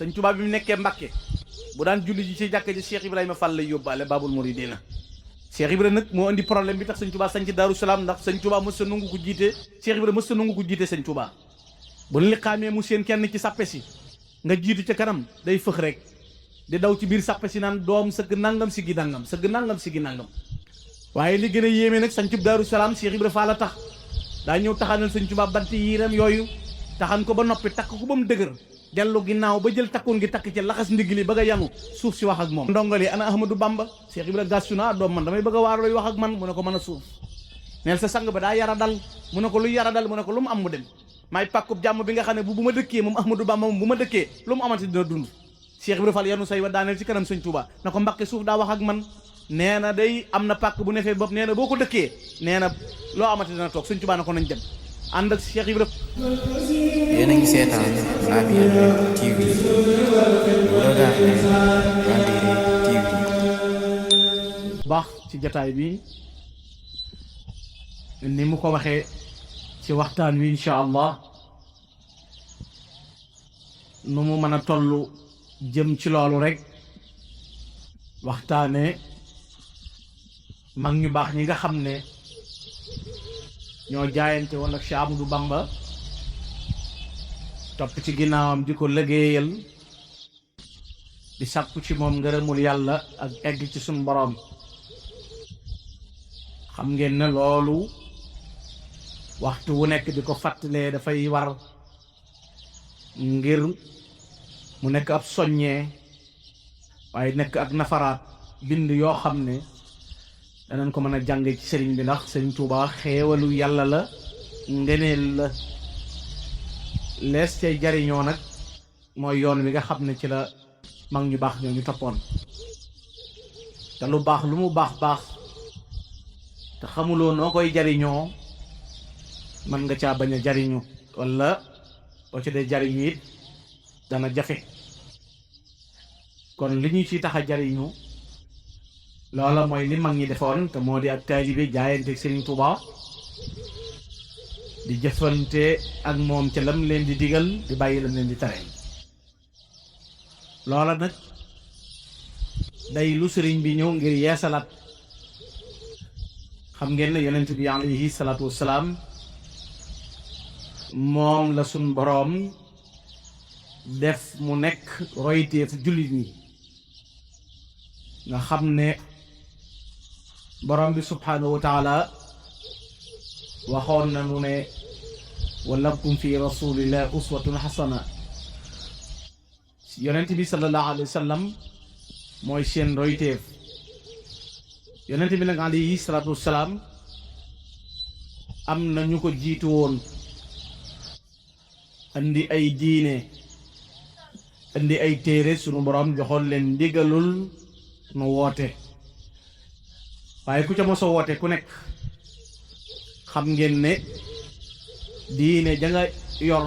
sëñ Tuubaa bi mu nekkee Mbàkke bu daan julli ji ci jàkka ji Cheikh Ibrahima Fall lay yóbbaale Babul Mouridina. Cheikh Ibrahima nag moo indi problème bi tax sëñ Tuubaa sañ ci Daaru Salaam ndax sëñ Tuubaa mës sa nangu ko jiite Cheikh Ibrahima mës sa nangu ko jiite sëñ Tuubaa bu li xaamee mu seen kenn ci sàppe si nga jiitu ca kanam day fëx rek di daw ci biir sàppe si naan doom sëgg nangam si gi nangam sëgg nangam si gi nangam. waaye li gën a yéeme nag sañ ci Daaru Salaam Cheikh Ibrahima Fall la tax daa ñëw taxanal sëñ Tuubaa banti yiiram yooyu taxan ko ba noppi takk ko ba mu dëgër dellu ginnaaw ba jël takkoon gi takk ci laxas ndigg li bëgg a yanu suuf si wax ak moom ndongali ana Ahmadou Bamba Cheikh Ibrahima gàstu na doom man damay bëgg a waar looy wax ak man mu ne ko mën a suuf neel sa sang ba daa yara dal mu ne ko lu yara dal mu ne ko lu mu am mu dem maay pàkkub jàmm bi nga xam ne bu ma dëkkee moom Ahmadou Bamba moom bu ma dëkkee lu mu amati dina dund Cheikh Ibrahima Fall yanu say wa daaneel ci kanam sëñ Touba na ko Mbàkke suuf daa wax ak man nee na day am na pàkk bu nefee bopp nee na boo ko dëkkee nee na loo amati dina toog sëñ Touba na ko nañ dem ànd ak Cheikh Ibrahima. yéen a ngi seetaan Labyrinth TV baax ci jataay bi ni mu ko waxee ci waxtaan wi incha allah nu mu mën a toll jëm ci loolu rek waxtaane mag ñu baax ñi nga xam ne ñoo jaayante woon ak Cheikh Amadou Bamba topp ci ginnaawam di ko liggéeyal di sàkku ci moom ngërëmul yàlla ak egg ci suñu boroom xam ngeen ne loolu waxtu wu nekk di ko fàttalee dafay war ngir mu nekk ab soññee waaye nekk ak nafaraat bind yoo xam ne danañ ko mën a jàng ci sëriñ bi ndax sëriñ Tuubaa xeewalu yàlla la ngeneel la lees cay jariñoo nag mooy yoon wi nga xam ne ci la mag ñu baax ñoo ñu toppoon te lu baax lu mu baax baax te xamuloo noo koy jariñoo mën nga caa bañ a jariñu walla boo ci dee jariñu it dana jafe kon li ñu ci tax a jariñu loola mooy li mag ñi defoon te moo di ak taalibe jaayante Sëriñ Tuubaa di jëfante ak moom ca lam leen di digal di bàyyi lam leen di tere loola nag day lu sëriñ bi ñëw ngir yeesalaat xam ngeen ne yonent bi alayhi salaatu wassalaam moom la sun boroom def mu nekk royteef jullit ñi nga xam ne borom bi subhaanahu wa taala waxoon nañu ne wa lakum fi rasulillah uswatun hasana yonent bi sallallahu alayhi wa sallam mooy seen royteef yonent bi nag alayhi salaatu wassalaam am na ñu ko jiitu woon andi ay diine andi ay téere sunu borom joxoon leen ndigalul nu woote waaye ku ca mos a woote ku nekk xam ngeen ne diine ja nga yor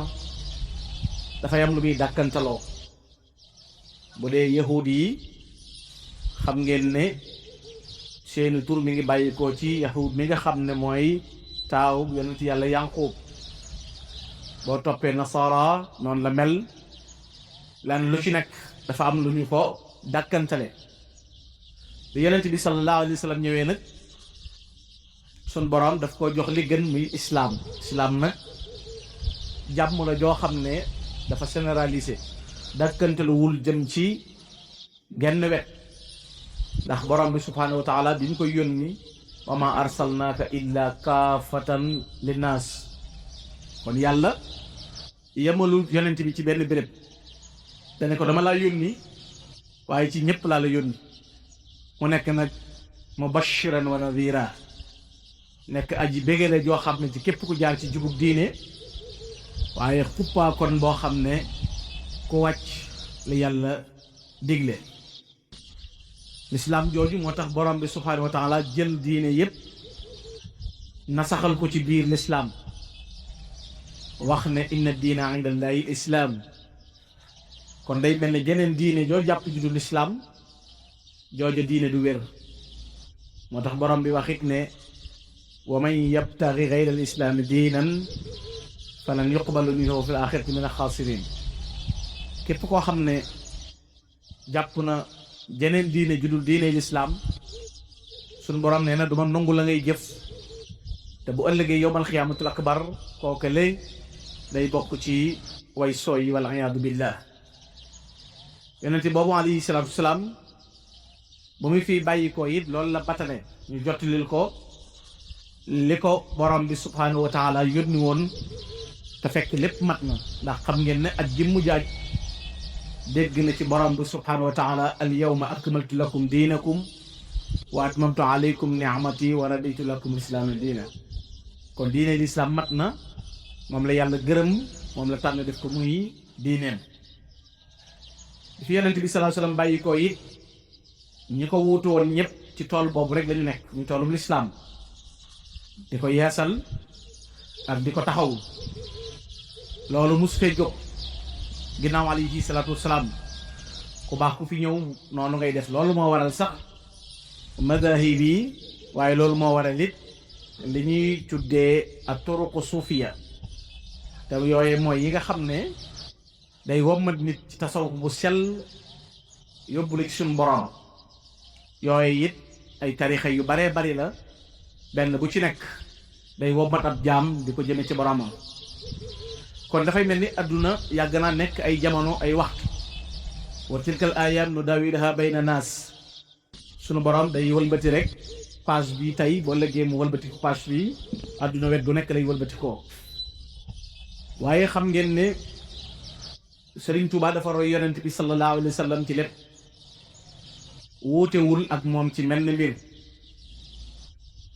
dafay am lu muy dàkkantaloo bu dee yahud yi xam ngeen ne seeni tur mi ngi bàyyikoo ci yahud mi nga xam ne mooy taaw yonent yàlla Yanqub boo toppee nasara noonu la mel lan lu ci nekk dafa am lu ñu ko dàkkantale bi yonent bi sallallahu alayhi wa sallam ñëwee nag sun borom daf ko jox li gën muy islaam nag jàmm la joo xam ne dafa généralisé dàkkantaluwul jëm ci genn wet ndax borom bi subhaanahu wa taala bi ñu koy yónni wa ma arsalnaaka illa kaafatan linnaas kon yàlla yemalul yonent bi ci benn béréb dane ko dama laa yónni waaye ci ñëpp laa la yónni mu nekk nag mubashiran wa nadira nekk aji bégale joo xam ne ci képp ku jaar ci jubug diine waaye xuppaa kon boo xam ne ku wàcc li yàlla digle lislaam jooju moo tax borom bi subhaanahu wa taala jël diine yépp nasaxal ko ci biir lislaam wax ne inna diina inda allahi islaam kon day mel ne jeneen diine joo jàpp ju dul lislaam jooja diine du wér moo tax borom bi wax it ne wa man yabtaghi ghayra al islaami diinan falan yuqbalu minhu fi l axirati min alxaasirin képp koo xam ne jàpp na jeneen diine judul diine lislaam suñu borom nee na du ma nangu la ngay jëf te bu ëllëgee yowmal xiyaamatul akbar kooke lay day bokk ci way sooy wal iyaadu billah yonente boobu alayhi salaatu wasalaam bu muy fii bàyyi ko it loolu la batale ñu jottalil ko li ko borom bi subhaanahu wa taala yónni woon te fekk lépp mat na ndax xam ngeen ne ak jimmu jaaj dégg na ci borom bi subhaanahu wa taala al yawma akmaltu lakum diinakum wa atmamtu alaykum ni'mati wa raditu lakum islaama diina kon diine lislaam mat na moom la yàlla gërëm moom la tànn def ko muy diineem fi yonent bi sallallahu alayhi wasallam bàyyi ko it ñi ko wuutu woon ñëpp ci tool boobu rek lañu nekk ñu toolum lislaam di ko yeesal ak di ko taxaw loolu mus fee jóg ginnaaw alayhi salaatu wasalaam ku baax ku fi ñëw noonu ngay def loolu moo waral sax madahib yi waaye loolu moo waral it li ñuy tuddee ak turuqu suufiya te yooye mooy yi nga xam ne day wommat nit ci tasawuf bu sell yóbbu la ci suñu borom yooye it ay tarixa yu baree bari la benn bu ci nekk day wommat ab jaam di ko jëme ci boromam kon dafay mel ni àdduna yàgg naa nekk ay jamono ay waxtu wa tilkal ayam nu dawilaha bayna naas sunu borom day wëlbati rek page bi tey boo lëggee mu wëlbati ko page bi àdduna wet gu nekk lay wëlbati ko waaye xam ngeen ne Sëriñ Tuubaa dafa roy yonent bi sallallahu alayhi wa sallam ci lépp wuutewul ak moom ci mel ni mbir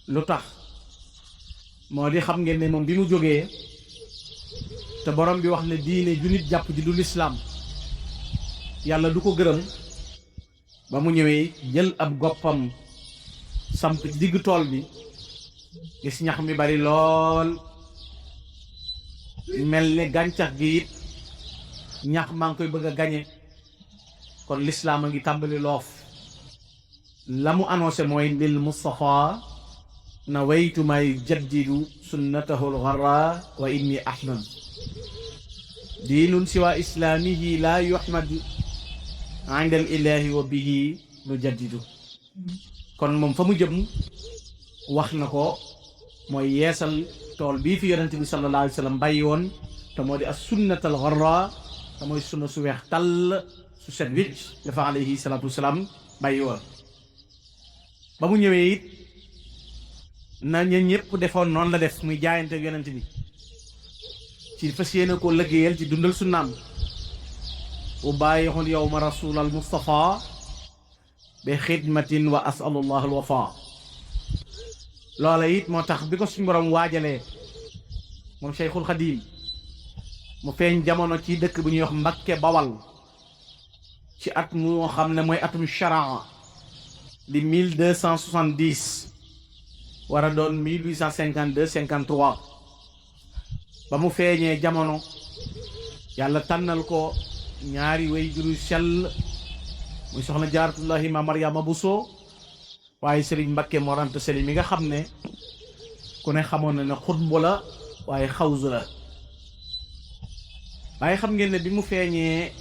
lu tax moo di xam ngeen ne moom bi mu jógee te borom bi wax ne diine ju nit jàpp ji du lislaam yàlla du ko gërëm ba mu ñëwee jël ab goppam samp ci digg tool bi gis ñax mi bari lool mel ni gàncax gi it ñax maa ngi koy bëgg a gañe kon lislaam a ngi tàmbali loof la mu annoncé mooy lil Mustafa na waytu may jaddidu sunnatahul gharra wa inni ahmad diinun siwa islaamihi laa yuhmad inda al ilahi wa bihi nu jaddidu kon moom fa mu jëm wax na ko mooy yeesal tool bii fi yonente bi sallallahu alayhi wa sallam bàyyi woon te moo di as sunnatal gharra te mooy sunna su weex tàll su set wicc dafa alayhi salaatu wasalaam bàyyi woon ba mu ñëwee it na ña ñëpp defoon noonu la def muy jaayante yonent bi ci fas yéene koo liggéeyal ci dundal sunnaam ubaayixul yawma rasulal mustafa bi xidmatin wa asalullah al wafa loola it moo tax bi ko suñu borom waajalee moom Cheikhul Xadim mu feeñ jamono ci dëkk bu ñuy wax Mbakke Bawal ci at moo xam ne mooy atum charaa di 1270 war a doon 1852-53 ba mu feeñee jamono yàlla tànnal ko ñaari way juru sell muy soxna jaaratullahi ma Mariama Bousso waaye Serigne Mbakke Mor Anta Sali mi nga xam ne ku ne xamoon na ne xutbu la waaye xawsu la waaye xam ngeen ne bi mu feeñee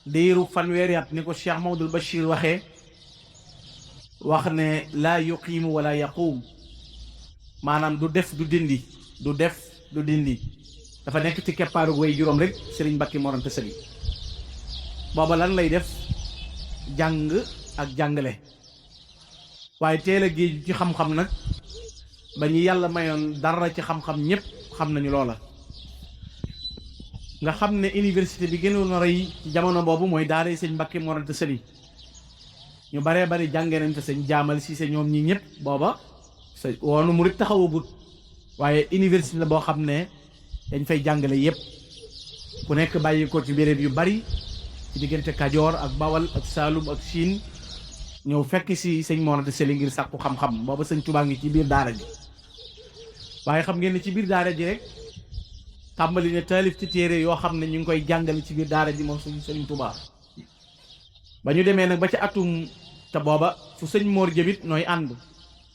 diiru fanweeri at ni ko Cheikh Mamadou Bachir waxee wax ne laa yuqiimu wala yaquum maanaam du def du dindi du def du dindi dafa nekk ci keppaaru way juróom rek Serigne Mbakke Mor Anta Sali booba lan lay def jàng ak jàngale waaye teel a géej ci xam-xam nag ba ñu yàlla mayoon dara ci xam-xam ñëpp xam nañu loola nga xam ne université bi gënoon a rëy ci jamono boobu mooy daara sëñ Mbakke Mor Anta Sali ñu baree bari jàngee nañ te sëñ jaamal si sa ñoom ñi ñëpp booba sa woonu murit taxawagut waaye université la boo xam ne dañ fay jàngale yëpp ku nekk bàyyi ko ci béréb yu bari ci diggante Kajoor ak Bawal ak Saalum ak Siin ñëw fekk si sëñ Mor Anta Sali ngir sàkku xam-xam booba sëñ Tuubaa ngi ci biir daara ji waaye xam ngeen ne ci biir daara ji rek tàmbali ne taalif ci téere yoo xam ne ñu ngi koy jàngale ci biir daara ji moom sëñ Tuubaa ba ñu demee nag ba ca atum te booba fu sëñ Mor jëmit nooy ànd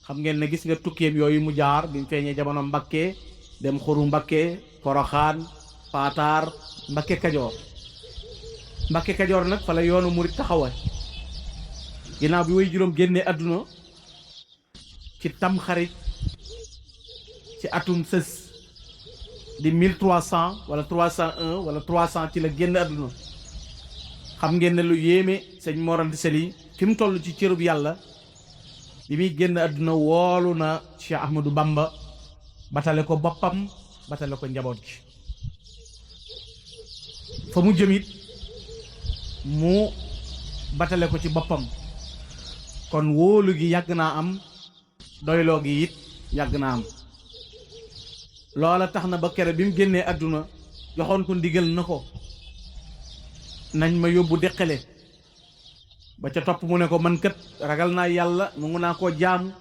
xam ngeen ne gis nga tukkeem yooyu mu jaar bi mu feeñee jamono Mbakke dem Xuru Mbakke Poroxaan Paataar Mbakke Kajoor Mbàkke Kajoor nag fa la yoonu murit taxawa ginnaaw bi way juróom génnee àdduna ci tamxarit ci atum sës di 1300 wala 301 wala 300 ci la génn àdduna. xam ngeen ne lu yéeme sëñ Mor Anta Sali fi mu toll ci cërub yàlla bi muy génn àdduna woolu na Cheikh Ahmadou Bamba batale ko boppam batale ko njaboot gi fa mu jëmit mu batale ko ci boppam kon wóolu gi yàgg naa am doyloo gi it yàgg naa am loola tax na ba kere bi mu génnee àdduna joxoon ko ndigal na ko nañ ma yóbbu deqale ba ca topp mu ne ko man kat ragal naa yàlla mu ngi naa koo jaamu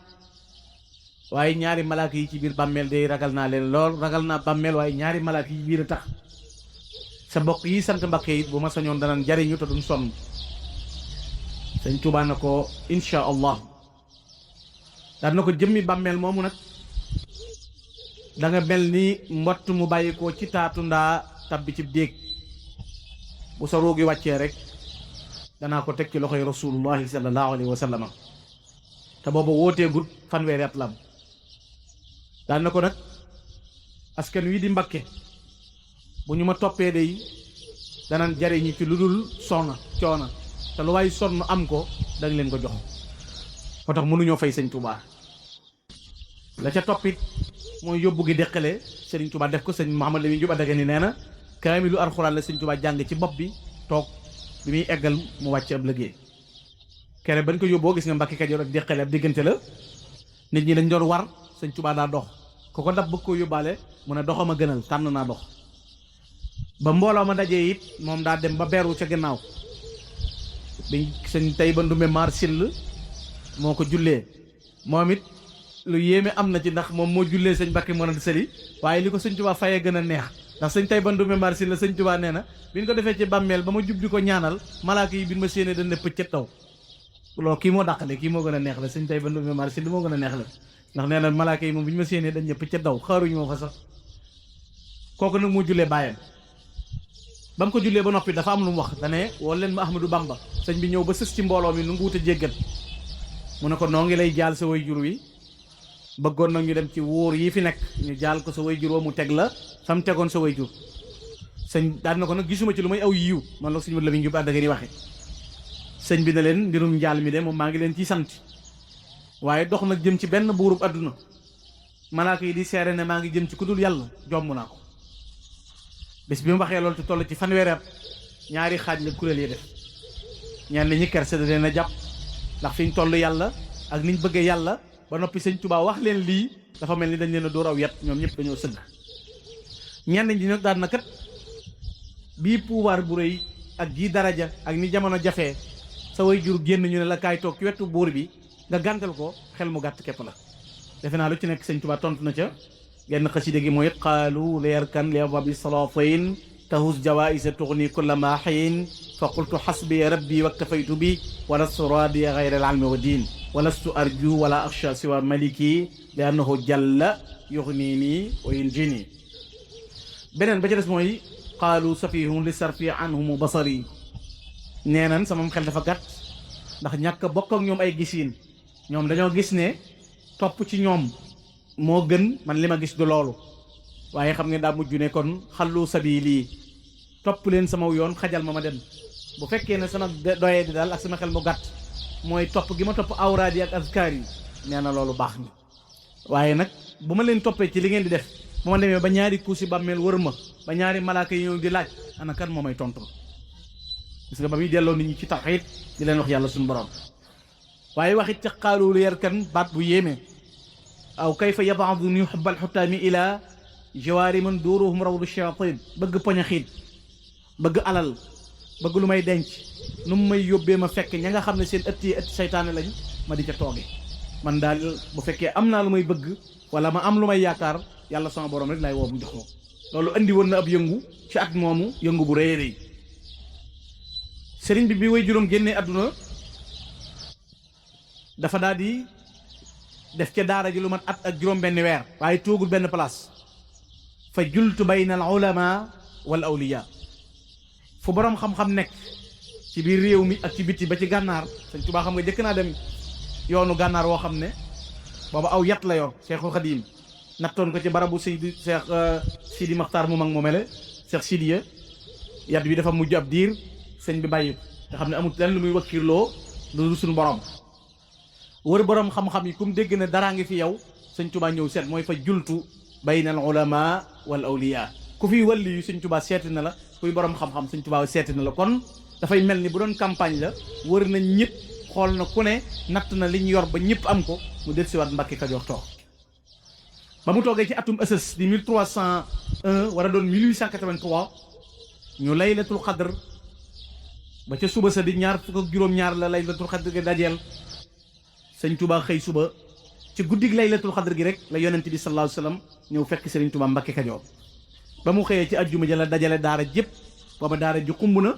waaye ñaari malaaka yi ci biir bàmmeel day ragal naa leen lool ragal naa bàmmeel waaye ñaari malaaka yi biir a tax sa mbokk yi sant Mbakke it bu ma sañoon danañ jariñu te duñ sonn sëñ Tuubaa na ko insha allah daan na ko jëmmi bàmmeel moomu nag da nga mel ni mbott mu bàyyi ko ci taatu ndaa tabbi ci déeg bu sa roogi wàccee rek danaa ko teg ci loxoy rasulullahi sallallahu alayhi wa sallam te booba wootee gut fanweeri at lam daan na ko nag askan wi di Mbakke bu ñu ma toppee day danañ jariñu ci lu dul sonna coona te lu waay sonn am ko danga leen ko jox moo tax mënuñoo fay sëñ Touba la ca toppit mooy yóbbu gi deqale sëriñ Touba def ko sëñ Mouhamadou Lamine Diop Dagana nee na kaamilu alxuraan la sëñ Touba jàng ci bopp bi toog bi muy eggal mu wàcc ab liggéey kere bañ ko yóbboo gis nga Mbàkke Kajoor ak deqale ab diggante la nit ñi dañ doon war sëñ Touba daa dox ku ko dab bëgg koo yóbbaale mu ne doxam a gënal tànn naa dox ba mbooloo ma dajee it moom daa dem ba beeru ca gannaaw bi sëñ tey ba ndumbe maar sill moo ko jullee moom it lu yéeme am na ci ndax moom moo jullee sëñ Mbàkke Mor Anta Sali waaye li ko sëñ Touba fayee gën a neex ndax sëñ tey ba ndumbe maar sill sëñ Touba nee na bi ñu ko defee ci bàmmeel ba ma jub di ko ñaanal malaaka yi bi ma séenee dañ ne pëccët taw loolu kii moo dàqale kii moo gën a neex la sëñ tey ba ndumbe maar sill moo gën a neex la ndax nee na malaaka yi moom bi ñu ma séenee dañ ne pëccët daw xaaruñu ma fa sax kooku nag moo jullee bàyyam ba mu ko jullee ba noppi dafa am lu mu wax dane woo leen ma Ahmadou Bamba sëñ bi ñëw ba sës ci mbooloo mi nu ngu wut a jéggal mu ne ko noo ngi lay jaal sa way jur wi bëggoon nag ñu dem ci wóor yi fi nekk ñu jaal ko sa way jur wa mu teg la sam tegoon sa way jur sëñ daal na ko nag gisuma ci lu may aw yiw man la sëñ Lamine Diop Dagana waxe sëñ bi ne leen mbirum njaal mi de moom maa ngi leen ciy sant waaye dox nag jëm ci benn buurub àdduna malaaka yi di seere ne maa ngi jëm ci ku dul yàlla jomm naa ko bés bi mu waxee loolu te toll ci fanweeri at ñaari xaaj la kuréel yi def ñenn ñi kerse da leen a jàpp ndax fi ñu toll yàlla ak niñ bëggee yàlla ba noppi sëñ Touba wax leen lii dafa mel ni dañ leen a dóor aw yet ñoom ñëpp dañoo sëgg ñenn ñi nag daan na kat bii pouvoir bu rëy ak jii daraja ak ni jamono jafee sa way jur génn ñu ne la kaay toog ci wetu buur bi nga gàntal ko xel mu gàtt képp la defe naa lu ci nekk sëñ Touba tontu na ca genn xasida gi mooy qaalu leerkan li ababi salatin tahus jawaisa tughni kulla ma xiin fa qultu xasbi rabbi waktafaytu bi walastu radiya gayra alalmi wa diin walastu arju wala axsha siwa maliki li annahu jalla yugnini wa yunjini beneen ba ca des mooy qaalu safihun li sarfi anhumu basari nee nan sama xel dafa gàtt ndax ñàkk bokk ak ñoom ay gisiin ñoom dañoo gis ne topp ci ñoom moo gën man li ma gis du loolu waaye xam ngeen daa mujj ne kon xallu sabili topp leen sama yoon xajal ma dem bu fekkee ne sama doyee di daal ak sama xel mu gàtt mooy topp gi ma topp awraad yi ak azkaar yi nee na loolu baax na waaye nag bu ma leen toppee ci li ngeen di def bu ma demee ba ñaari kuusi bàmmeel wër ma ba ñaari malaaka yi ñëw di laaj ana kan moo may tontu gis nga ba muy delloo nit ñi ci tawhiid di leen wax yàlla suñu borom waaye waxit ca xaalu leer kan baat bu yéeme aw kayfa yab'aduni hubbal xutaami ila jawaari man duuruhum rawdu shayatin bëgg poña xiit bëgg alal bëgg lu may denc nu mu may yóbbee ma fekk ña nga xam ne seen ëtt yi ëtt seytaane lañ ma di ca tooge man daal bu fekkee am naa lu may bëgg wala ma am lu may yaakaar yàlla sama borom rek laay woo mu jox ma loolu andi woon na ab yëngu ci at moomu yëngu bu rëy rëy sëriñ bi way juróom génnee àdduna dafa daal di def ca daara ji lu mat at ak juróom benn weer waaye toogul benn place fa jultu bayna al ulama wal awliya fu boroom xam-xam nekk ci biir réew mi ak ci biti ba ci gànnaar sëñ Tuubaa xam nga jëkk naa dem yoonu gànnaar woo xam ne booba aw yat la yor Cheikhul Khadim nattoon ko ci barabu Cheikh Sidi Maxtaar mu mag mu mele Cheikh Sidiya yat bi dafa mujj ab diir sëñ bi bàyyi ko nga xam ne amul lenn lu muy wakkirloo lu suñu borom wër borom xam-xam yi kum dégg ne daraa ngi fi yow sëñ Tuubaa ñëw seet mooy fa jultu bayna al ulama wal awliya ku fi wàlli yu sëñ Tuubaa seeti na la kuy borom xam-xam sëñ Tuubaa seeti na la kon dafay mel ni bu doon campagne la wër nañ ñëpp xool na ku ne natt na li ñu yor ba ñëpp am ko mu del siwaat Mbàkke Kajoor toog ba mu toogee ci atum ësës di 1301 war a doon 1883 ñu laylatul xadr ba ca suba sa di ñaar fukk ak juróom-ñaar la laylatul xadr gi dajeel sëñ Tuubaa xëy suba ci guddig laylatul xadr gi rek la yonent bi sallallahu alayhi wasallam ñëw fekk sëriñ Tuubaa Mbàkke Kajoor ba mu xëyee ci ajjuma ja la dajale daara jépp booba daara ji xumb na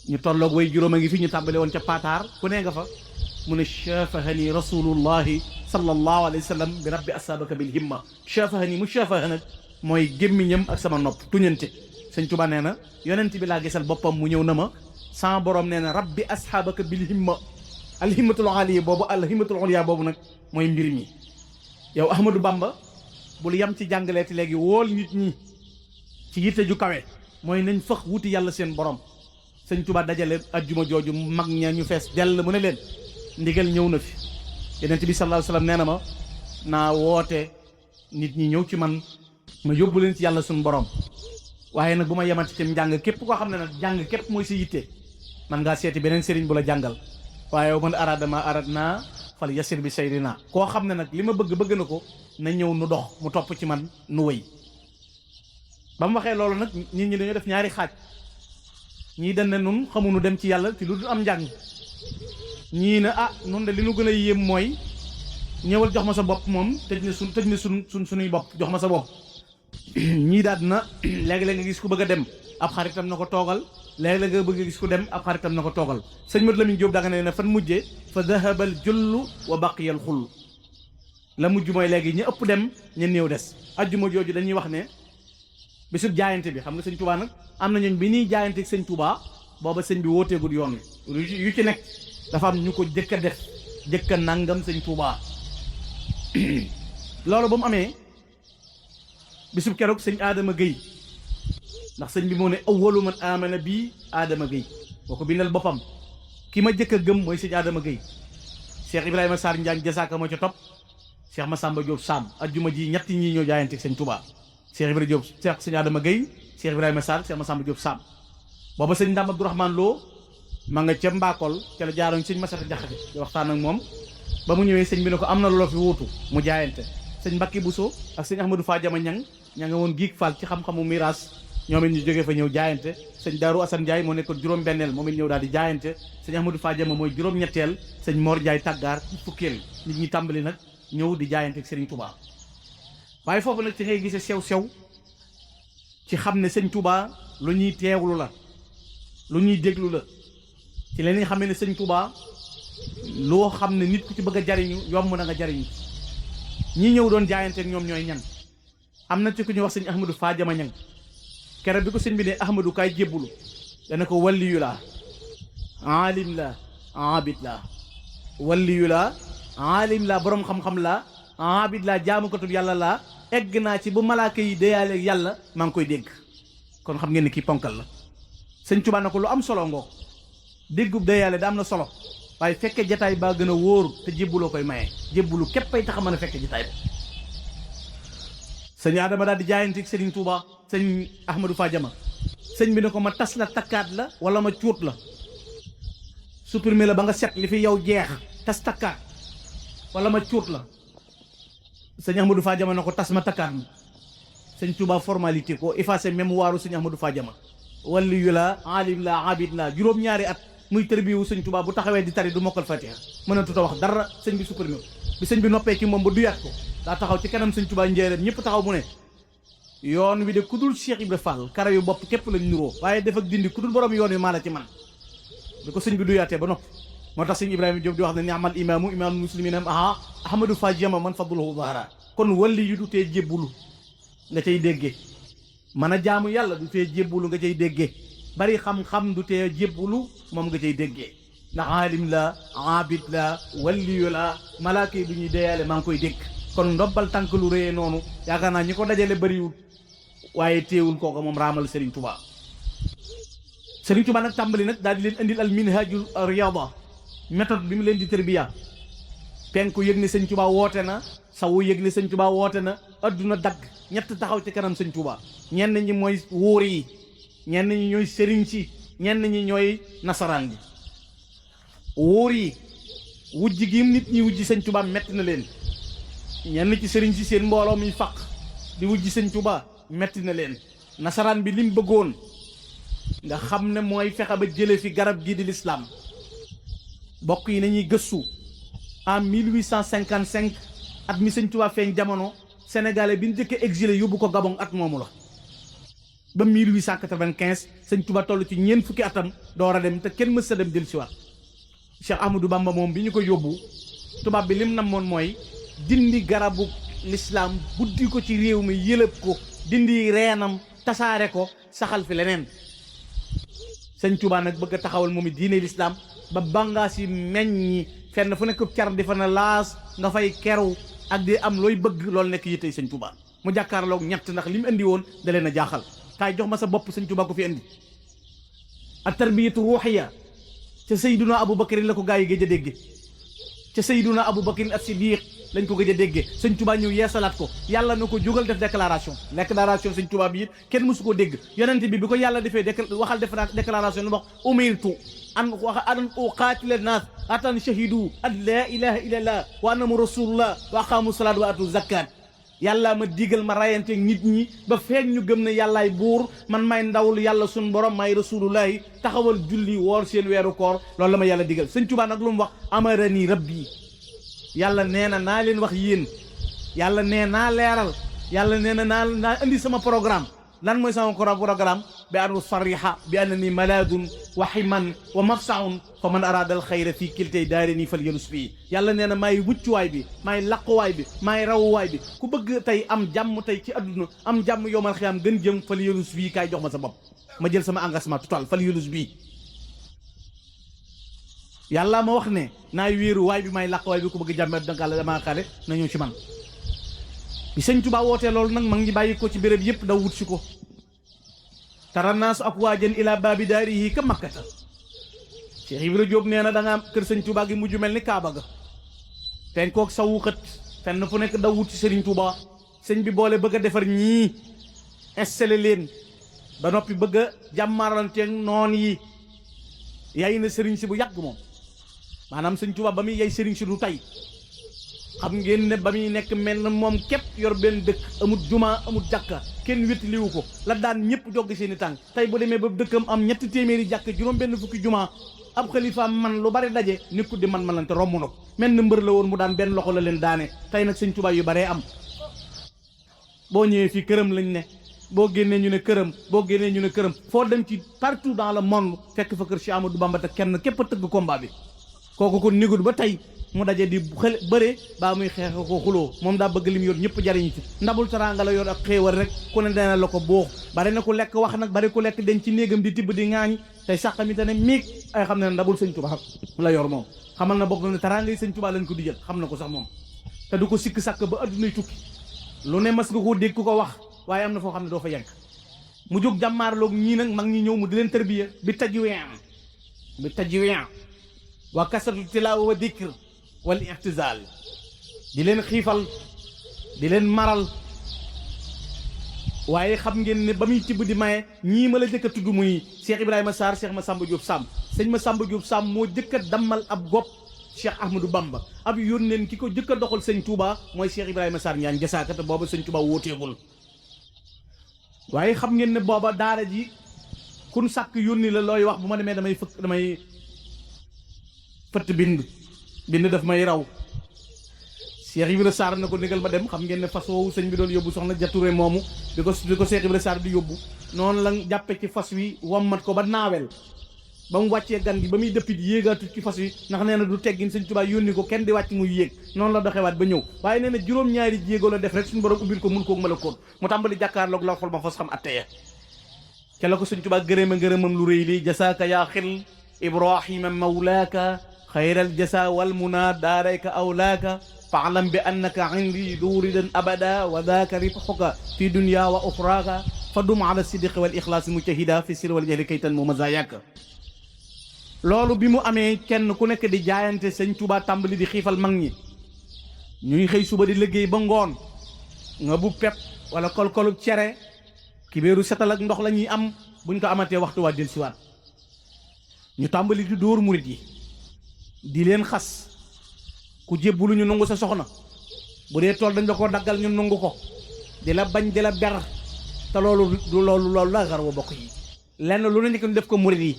ñu tolloog way juróom a ngi fi ñu tàmbale woon ca paataar ku nee nga fa mu ne shafahani rasulullahi sallallahu alayhi wa sallam bi rabbi asabaka bil himma shafahani mu shafaha nag mooy gémmiñam ak sama nopp tuñante sëñ Tuubaa nee na yonent bi laa gisal boppam mu ñëw na ma sama borom nee na rabbi ashabaka bil himma alhimmatul aliya boobu alhimmatul uliya boobu nag mooy mbir mi yow Ahmadou Bamba bul yam ci jàngaleeti léegi wool nit ñi ci yitte ju kawe mooy nañ fëx wuti yàlla seen borom sëñ Tuubaa dajale ajjuma jooju mag ña ñu fees dell mu ne leen ndigal ñëw na fi yonent bi sallallahu alayhi wasallam nee na ma naa woote nit ñi ñëw ci man ma yóbbu leen ci yàlla suñu borom waaye nag bu ma yemante ci njàng képp koo xam ne nag jàng képp mooy si yitte man ngaa seeti beneen sëriñ bu la jàngal waaye man aradama arad naa fal yasir bi sayrina koo xam ne nag li ma bëgg na ko na ñëw nu dox mu topp ci man nu wëy ba mu waxee loolu nag nit ñi dañoo def ñaari xaaj ñii dañ ne nun xamuñu dem ci yàlla ci lu dul am njàng ñii ne ah nun de li nu gën a yéem mooy ñëwal jox ma sa bopp moom tëj na suñuy bopp jox ma sa bopp ñii daal na léegi-léeg nga gis ku bëgg a dem ab xaritam na ko toogal léegi-léeg nga bëgg a gis ku dem ab xaritam na ko toogal sëñ Mat Lamin Jóob da nga ne fan mujjee fa dahabal jullu wa baqiyal xull la mujj mooy léegi ñu ëpp dem ñu néew des ajjuma jooju dañuy wax ne bisub jaayante bi xam nga sëñ Tuubaa nag am na ñooñ bi ñuy jaayante ak sëñ Tuubaa booba sëñ bi wooteegul yoon wi yu ci nekk dafa am ñu ko jëkk a def jëkk a nangam sëñ Tuubaa loolu ba mu amee bisub keroog sëñ Adama Gueye ndax sëñ bi moo ne awwalu man amana bii Adama Gueye boo ko bindal boppam ki ma jëkk a gëm mooy sëñ Adama Gueye Cheikh Ibrahima Sarr Njaañ jasaaka moo ca topp Cheikh Massamba Diop Sam ajjuma ji ñett ñii ñoo jaayante ak sëñ Tuubaa Cheikh Ibrahima Diop Cheikh sëñ Adama Gueye Cheikh Ibrahima Sarr Cheikh Massamba Diop Sam booba sëñ Ndam Abdourahmane Lo ma nga ca Mbakol ca la jaaroon sëñ Masata Jaxate di waxtaan ak moom ba mu ñëwee sëñ bi ne ko am na loo fi wuutu mu jaayante sëñ Mbacke Bousso ak sëñ Ahmadou Fadiama ña nga woon giig Fall ci xam-xamu miraas ñoom it ñu jógee fa ñëw jaayante sëñ Darou Assane Ndiaye moo nekkoon juróom-benneel moom it ñëw daal di jaayante sëñ Ahmadou Fadiama mooy juróom-ñetteel sëñ Mor Ndiaye tàggaar fukkeel nit ñi tàmbali nag ñëw di jaayante ak Serigne Touba waaye foofu nag ci ngay gisee sew-sew ci xam ne sëñ Touba lu ñuy teewlu la lu ñuy déglu la ci la ñuy xamee ne sëñ Touba loo xam ne nit ku ci bëgg a jariñu yomb na nga jariñu ñi ñëw doon jaayante ak ñoom ñooy ñan am na ci ku ñu wax sëñ Ahmadou Fadiama ñang kere bi ko sëñ bi ne Ahmadou kaay jébbulu dana ko walliyu laa aalim la abid la walliyu laa aalim la borom xam-xam la abid la jaamukatub yàlla la egg naa ci bu malaaka yi deyaale yàlla maa ngi koy dégg kon xam ngeen ne kii ponkal la sëñ Tuubaa na ko lu am solo ngoo déggub deyaale da am na solo waaye fekke jataay baa gën a wóor te jébbuloo koy maye jébbulu képp ay tax a mën a fekke jataay ba sëñ Adama daal di jaayante ak Serigne Touba sëñ Ahmadou Fadiama sëñ bi ne ko ma tas la takkaat la wala ma cuut la supprimer la ba nga set li fi yow jeex tas takkaat wala ma cuut la sëñ Ahmadou Fadiama ne ko tas ma takkaat ma sëñ Touba formalité ko effacé mémoire sëñ Ahmadou Fadiama wali yu la alim la abid la juróom-ñaari at muy tërbiwu sëñ Touba bu taxawee di tari du mokkal Fatiha mën a tuta wax dara sëñ bi supprimer bi sëñ bi noppee ci moom ba duyaat ko daa taxaw ci kanam sëñ Touba njéeréem ñëpp taxaw mu ne yoon wi de ku dul Cheikh Ibra Fall kara yu bopp képp lañ nuroo waaye def ak dindi ku dul borom yoon wi maa la ci man bi ko sëñ bi duyaatee ba noppi moo tax sëñ Ibrahima Diop di wax ne ni amal imaamu imaamul muslimina aha Ahmadou Fadiama man fadluhu zahara kon walli yu du tee jébbulu nga cay déggee mën a jaamu yàlla du tee jébbulu nga cay déggee bari xam-xam du tee jébbulu moom nga cay déggee ndax aalim la abid la waliyu la malaaka yi du ñuy deyaale maa ngi koy dégg kon ndobbal tànk lu réyee noonu yaakaar naa ñi ko dajale bariwul waaye teewul kooku moom raamal Serigne Touba Serigne Touba nag tàmbali nag daal di leen indil al minhajul riyada méthode bi mu leen di tërbiya penku yëg ne Sëñ Touba woote na sawu yëg ne Sëñ Touba woote na adduna dagg ñett taxaw ci kanam Sëñ Touba ñenn ñi mooy wóor yi ñenn ñi ñooy sëriñ si ñenn ñi ñooy nasaraan bi wóor yi wujj gi nit ñi wujj Sëñ Touba metti na leen ñenn ci sëriñ si seen mbooloo mi faq di wujj Sëñ Touba metti na leen nasaraan bi lim bëggoon nga xam ne mooy fexe ba jële fi garab gii di lislaam bokk yi nañuy gëstu en 1855 at mi Sëñ Touba feeñ jamono sénégalais bi ñu jëkk exilé yóbbu ko Gabon at moomu la ba 1895 Sëñ Touba toll ci ñeent fukki atam door a dem te kenn mës sa dem del siwaat Cheikh Ahmadou Bamba moom bi ñu ko yóbbu tubaab bi lim namoon mooy dindi garabu lislaam buddi ko ci réew mi yëlëb ko dindi reenam tasaare ko saxal fi leneen Sëñ Touba nag bëgg a taxawal moom it diine lislaam ba bàngaas yi meññi fenn fu nekk car di fa na laas nga fay keru ak di am looy bëgg loolu nekk yittey Sëñ Touba mu jàkkaarloog ñett ndax li mu indi woon da leen a jaaxal kaay jox ma sa bopp Sëñ Touba ko fi indi ak tarbiyatu ruuxiya ca Seyduna Aboubacar la ko gaa yi gëj a dégge ca Seyduna Aboubacar as-Siddiq lañ ko gëj a déggee Sëñ Touba ñëw yeesalaat ko yàlla na ko jógal def déclaration Sëñ Touba bi it kenn mësu koo dégg yonent bi ko yàlla defee waxal def déclaration nu wax umirtu an uqaatila naas atan shahidu an laa ilaha illallah wa anna rasulullah wa aqaamu salaat wa atu zakat yàlla ma digal ma rayanteeg nit ñi ba feeñ ñu gëm ne yàllaay buur man may ndawul yàlla sun borom may rasulullahi taxawal julli woor seen weeru koor loolu la ma yàlla digal Sëñ Touba nag lu mu wax amarani rabbi yàlla nee na naa leen wax yéen yàlla nee naa leeral yàlla nee na naa indi sama programme lan mooy sama programme bi an usarriha bi annani malaadun wa himan wa mafsaun fa man arada al xayra fii kiltay daarini fal yalus fii yàlla nee na maay wuccuwaay bi maay laquwaay bi maay rawuwaay bi ku bëgg tey am jàmm tey ci adduna am jàmm yowmal xiyaam gën jëm fal yalus fii kaay jox ma sa bopp ma jël sama engagement total fal yalus bii yàlla ma wax ne naay wéeru waay bi may làq waay bi ku bëgg jàmme dangàlla dama xale na ñëw ci man bi Sëñ Touba wootee loolu nag ma ngi bàyyi ko ci béréb yëpp daw wut si ko tara naasu ak waajan ila baabi daarihi ka makkata Cheikh Ibra Diop nee na da nga am kër Sëñ Touba gi mujj mel ni Kaaba ga ten kook sawu xët fenn fu nekk daw wut si Sëriñ Touba sëñ bi boole bëgg a defar ñii installé leen ba noppi bëgg a jàmmaranteeg noon yi yay na sëriñ si bu yàgg moom maanaam Sëñ Touba ba muy yay sëriñ si du tey xam ngeen ne ba muy nekk mel na moom képp yor benn dëkk amut juma amut jàkka kenn wétti liwu ko la daan ñëpp jogg seeni tànk tey bu demee ba dëkkam am ñetti téeméeri jàkk juróom benn fukki juma ab xalifa man lu bari daje nekkut di man lante romb na ko mel na mbër la woon mu daan benn loxo la leen daane tey nag Sëñ Touba yu baree am boo ñëwee fii këram lañ ne boo génnee ñu ne këram boo génnee ñu ne këram foo dem ci partout dans le monde fekk fa kër Cheikh Amadou Bamba te kenn képp a tëgg combat bi kooku ko négul ba tey mu daje di xel bëre baa muy xeex ko xuloo moom daa bëgg lim yor ñëpp jariñ ci ndabul teraanga la yor ak xéewal rek ku ne dana la ko boox bari na ku lekk wax nag bari ku lekk den ci néegam di tibb di ŋaañi tey sàqami te ne miig ay xam ne ndabul Sëñ Touba la yor moom xamal na bokk ne teraanga yi Sëñ Touba lañ ko di jël xam na ko sax moom te du ko sikk sàkk ba addunay tukki lu ne mas nga koo dégg ku ko wax waaye am na foo xam ne doo fa yegg mu jóg jàmmaarloog ñii nag mag ñi ñëw mu di leen tërbiya bi tajwin wa kasratu tilaawa wa dikr wal i'tizal di leen xiifal di leen maral waaye xam ngeen ne ba muy tibb di maye ñii ma la jëkk a tudd muy Cheikh Ibrahima Sarr Cheikh Massamba Diop Samb sëñ Massamba Diop Samb moo jëkk a dammal ab gopp Cheikh Ahmadou Bamba ab yónneen ki ko jëkk a doxal Sëñ Touba mooy Cheikh Ibrahima Sarr Njaañ jasaaka te booba Sëñ Touba wóoteegul waaye xam ngeen ne booba daara ji kun sàkk yónni la looy wax bu ma demee damay fëtt bind daf may raw Cheikh Ibrahima Sarr na ko négal ma dem xam ngeen ne fas woowu sëñ bi doon yóbbu soxna Jature moomu bi ko Cheikh Ibrahima Sarr di yóbbu noonu la jàppe ci fas wi wommat ko ba naawel ba mu wàccee gan gi ba muy dëppit yéegaatut ci fas wi ndax nee na du teggin Sëñ Tuubaa yónni ko kenn di wàcc muy yéeg noonu la doxewaat ba ñëw waaye nee na juróom-ñaari jéego la def rek suñu borom ubbil ko mun koog malakoon mu tàmbali jàkkaarloog la xol ma fas xam atteye ca la ko Sëñ Tuubaa ngërëmam lu rëy li jasaaka yaa xil ibrahima mawlaaka xayral jasa wal muna daarayka awlaaka faalam bi annaka indi duuridan abada wa daaka ribxuka fi dunya wa uxraaka fa dum ala sidqi wal ixlaasi mujtahida fi sir wal jahri kaytan mu mazayaaka. loolu bi mu amee kenn ku nekk di jaayante Sëñ Tuubaa tàmbali di xiifal mag ñi ñuy xëy suba di liggéey ba ngoon nga bu pepp wala kolkolub cere kibéeru setal ak ndox la ñuy am buñ ko amatee waxtu waa del siwaat ñu tàmbali di dóor murit yi di leen xas ku jébbulu ñu nangu sa soxna bu dee tool dañ la ko daggal ñu nangu ko di la bañ di la ber te loolu la xar wa bokk yi lenn lu ne nekk ñu def ko murit yi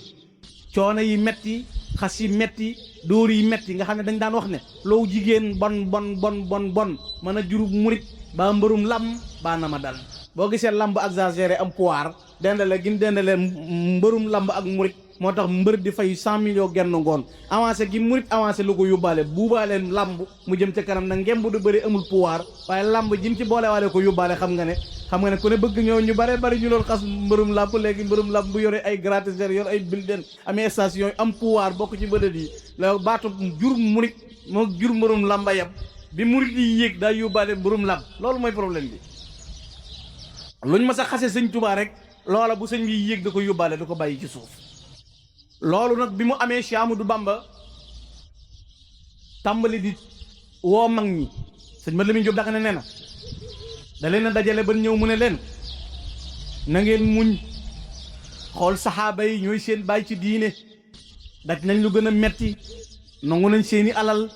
coono yi metti xas yi metti dóor yi metti nga xam ne dañ daan wax ne loow jigéen bon mën a jurub murit baa mbërum lam baa na ma dal boo gisee lamb exagéré am pouvoir dendale gim dendale mbërum lamb ak murit moo tax mbër di fay 100 millions genn ngoon avancé gi murit avancé lu ko yóbbaale buubaale lamb mu jëm ca kanam nag ngemb du bëri amul pouvoir waaye lamb jim ci boole waale ko yóbbaale xam nga ne ku ne bëgg ñëw ñu bare bari ñu loon xas mbërum lamb léegi mbërum lamb bu yore ay gratiseur yor ay bulletin amee station am pouvoir bokk ci bëdët yi la baatu jur murit moo jur mbërum lamba yam bi murit yi yéeg daa yóbbaale mbërum lamb loolu mooy problème bi luñ ma sa xase Sëñ Tuubaa rek loola bu sëñ bi yéeg da ko yóbbaale da ko bàyyi ci suuf loolu nag bi mu amee Cheikh Ahmadou Bamba tàmbali di woo mag ñi sëñ ma Lamin Jóob Dagana nee na da leen a dajale ba ñëw mu ne leen na ngeen muñ xool saxaaba yi ñooy seen bàyyi ci diine daj nañ lu gën a metti nangu nañ seeni alal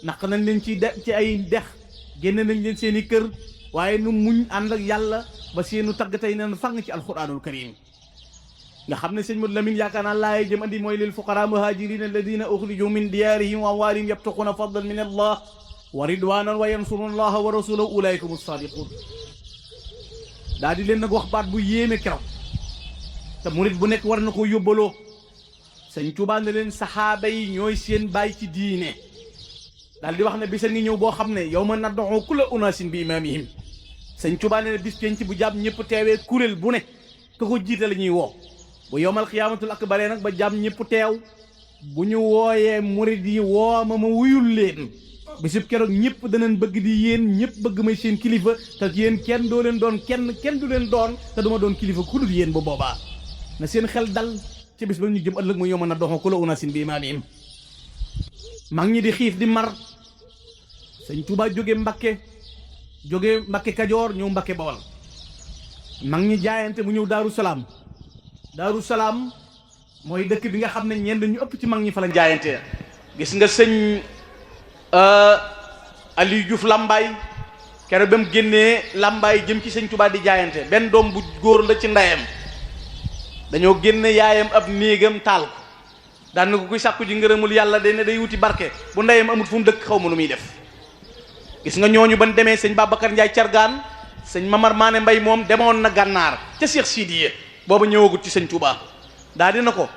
naq nañ leen ci ay dex génne nañ leen seeni kër waaye nu muñ ànd ak yàlla ba seenu tagg tey neen fang ci alquranul karim nga xam ne sëñ Modou Lamine yaakaar naa laay jëm andi mooy lil fuqara muhajirin alladina uxriju min diyarihim wa amwalihim yabtaxuna fadlan min allah wa ridwanan wa yansuruna allaha wa rasulahu ulaika hum sadiqun daa di leen nag wax baat bu yéeme keroog te murit bu nekk war na ko yóbbaloo Sëñ Tuubaa ne leen saxaaba yi ñooy seen baay ci diine daal di wax ne bisa ngi ñëw boo xam ne yow ma nad'u kulla unaasin bi imaamihim Sëñ Tuubaa ne bis penc bu jàmm ñëpp teewee kuréel bu ne ka ko jiite la ñuy woo bu yowmal xiyaamatul akbar nag ba jàmm ñëpp teew bu ñu wooyee murit yi woo ma wuyul leen bisub keroog ñëpp danañ bëgg di yéen ñëpp bëgg may seen kilifa te yéen kenn doo leen doon kenn du leen doon te duma doon kilifa ku dul yéen bu boobaa na seen xel dal ci bis ba ñu jëm ëllëg mu yoma na doxo ku la unaasin bi imaamihim mag ñi di xiif di mar Sëñ Tuubaa jóge Mbakke Kajoor ñëw Mbakke Bawal mag ñi jaayante mu ñëw Daaru Salaam mooy dëkk bi nga xam ne ñenn ñu ëpp ci mag ñi fa la jaayante gis nga sëñ Aliou Diouf Lambaay keroog ba mu génnee Lambaay jëm ci Sëñ Tuubaa di jaayante benn doom bu góor la ci ndeyam dañoo génne yaayam ab néegam taal ko daan na ko kuy sàkku ji ngërëmul yàlla day wuti barke bu ndeyam amut fu mu dëkk xaw ma nu muy def gis nga ñooñu ban demee sëñ Babacar Ndiaye Cargaan sëñ Mamar Maane Mbay moom demoon na gànnaar ca Cheikh Sidiye booba ñëwagut ci Sëñ Tuubaa daa dina ko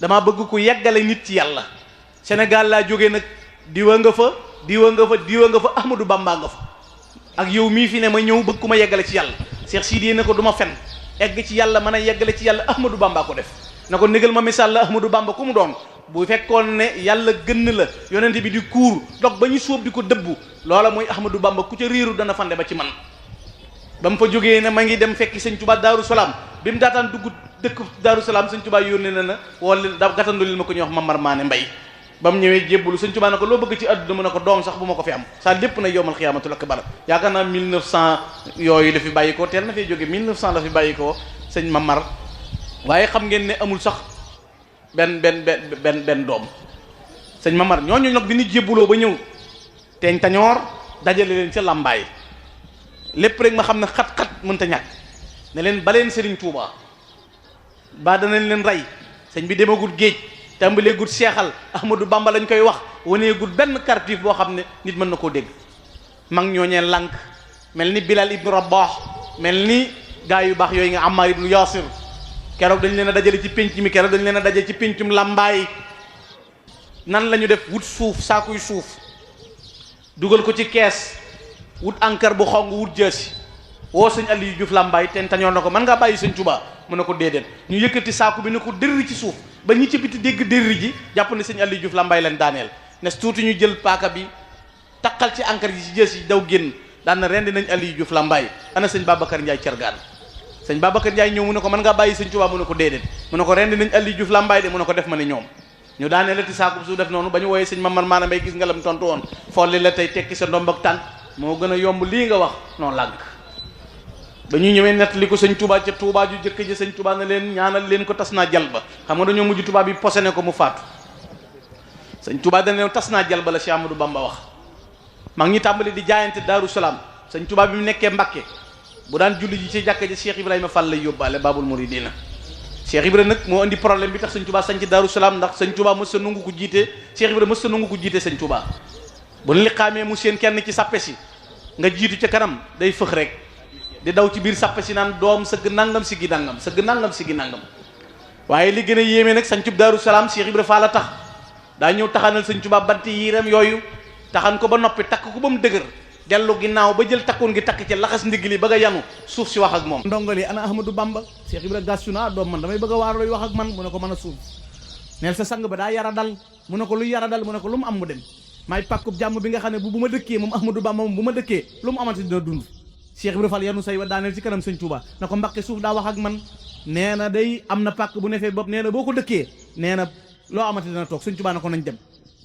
dama bëgg ku yeggale nit ci yàlla Sénégal laa jógee nag diwa nga fa Ahmadou Bamba nga fa ak yow mii fi ne ma ñëw bëgg ku ma yeggale ci yàlla Cheikh Sidiye ne ko du ma fen egg ci yàlla mën a yeggale ci yàlla Ahmadou Bamba ko def na ko négal ma misaal la Ahmadou Bamba ku mu doon bu fekkoon ne yàlla gën la yonent bi di kuur dog ba ñu sóob di ko dëbbu loola mooy Ahmadou Bamba ku ca réeru dana fande ba ci man ba mu fa jógee ne ma ngi dem fekki Sëñ Tuubaa Daaru Salaam bi mu daataan dugg dëkk Daaru Salaam Sëñ Tuubaa yónnee na wala da gàttandu lil ma ko ñuy wax Mamar Maane Mbay ba mu ñëwee jébbalu Sëñ Tuubaa ne ko loo bëgg ci àdduna mu ne ko doom sax bu ma ko fi am saa lépp na yowmal xiyaamatul akbar yaakaar naa 1900 yooyu la fi bàyyi ko teel na fee jóge 1900 la fi bàyyi ko sëñ Mamar waaye xam ngeen ne amul sax benn doom sëñ Mamar ñooñu nag bi ñu jébbaloo ba ñëw teeñ tañoor dajale leen ca Lambaay lépp rek ma xam ne xat-xat mënta ñàkk ne leen baleen Sëriñ Tuubaa ba danañ leen rey sëñ bi demagul géej tàmbalee gut seexal Ahmadou Bamba lañ koy wax wanee gut benn cartif boo xam ne nit mën na koo dégg mag ñooñee lànk mel ni Bilal ibnu Rabah mel ni gaa yu baax yooyu nga Ammar ibnu Yaasir keroog dañ leen a dajale ci pénc mi keroog dañ leen a dajale ci péncum Lambaay nan la ñu def wut suuf saakuy suuf dugal ko ci kees wut encre bu xong wut jësi woo sëñ Aliou Diouf Lambaye ten tañoon na ko mën ngaa bàyyi sëñ Touba mu ne ko déedéet ñu yëkkati saaku bi ne ko dërri ci suuf ba ñi ci biti dégg dërri ji jàpp ne sëñ Aliou Diouf Lambaye leen daaneel nes tuuti ñu jël paaka bi takkal ci encre yi ci jës yi daw génn daan na rendi nañ Aliou Diouf Lambaye ana sëñ Babacar Ndiaye Thiergane sëñ Babacar Ndiaye ñëw mu ne ko mën ngaa bàyyi sëñ Touba mu ne ko déedéet mu ne ko rendi nañ Aliou Diouf Lambaye de mu ne ko def ma ne ñoom ñu daanee la ti saaku su def noonu ba ñu wooyee sëñ Mamar Maana Mbay gis nga lam tontu woon folli la tey tekki sa ndomb ak tànk moo gën a yomb lii nga wax noonu lànk ba ñu ñëwee nettali ko sëñ Touba ca Touba ju jëkk ji sëñ Touba ne leen ñaanal leen ko tas naa jal ba xam nga dañoo mujj Touba bi posene ko mu faatu sëñ Touba dana leen tas naa jal ba la Cheikh Amadou Bamba wax maa ngi ñu tàmbali di jaayante Daaru Salaam sëñ Touba bi mu nekkee Mbakke bu daan julli ji ci jàkka ji Cheikh Ibrahima Fall lay yóbbaale Babul Mouridina Cheikh Ibrahima nag moo indi problème bi tax sëñ Touba sañ ci Daaru Salaam ndax sëñ Touba mës sa nangu ko jiite Cheikh Ibrahima mës sa nangu ko jiite sëñ Touba bu ñu li xaamee mu seen kenn ci sappe si nga jiitu ca kanam day fëx rek di daw ci biir sappe si naan doom sëgg nangam si gi nangam sëgg nangam si gi nangam waaye li gën a yéeme nag sañ cub Daaru Salaam Cheikh Ibrahima Fall la tax daa ñëw taxanal sëñ Touba banti yiiram yooyu taxan ko ba noppi takk ko ba mu dëgër dellu ginnaaw ba jël takkoon gi takk ci laxas ndigg li bëgg a yanu suuf si wax ak moom ndongali ana Ahmadou Bamba Cheikh Ibrahima gastu na doom man damay bëgg a waar looy wax ak man mu ne ko mën a suuf neel sa sang ba daa yara dal mu ne ko luy yara dal mu ne ko lu mu am mu dem maay pàkkub jàmm bi nga xam ne bu ma dëkkee moom Ahmadou Bamba moom bu ma dëkkee lu mu amati dina dund Cheikh Ibrahima Fall yanu say wa daaneel ci kanam sëñ Touba na ko Mbakke suuf daa wax ak man nee na day am na pàkk bu nefee bopp nee na boo ko dëkkee nee na loo amati dina toog sëñ Touba na ko nañ dem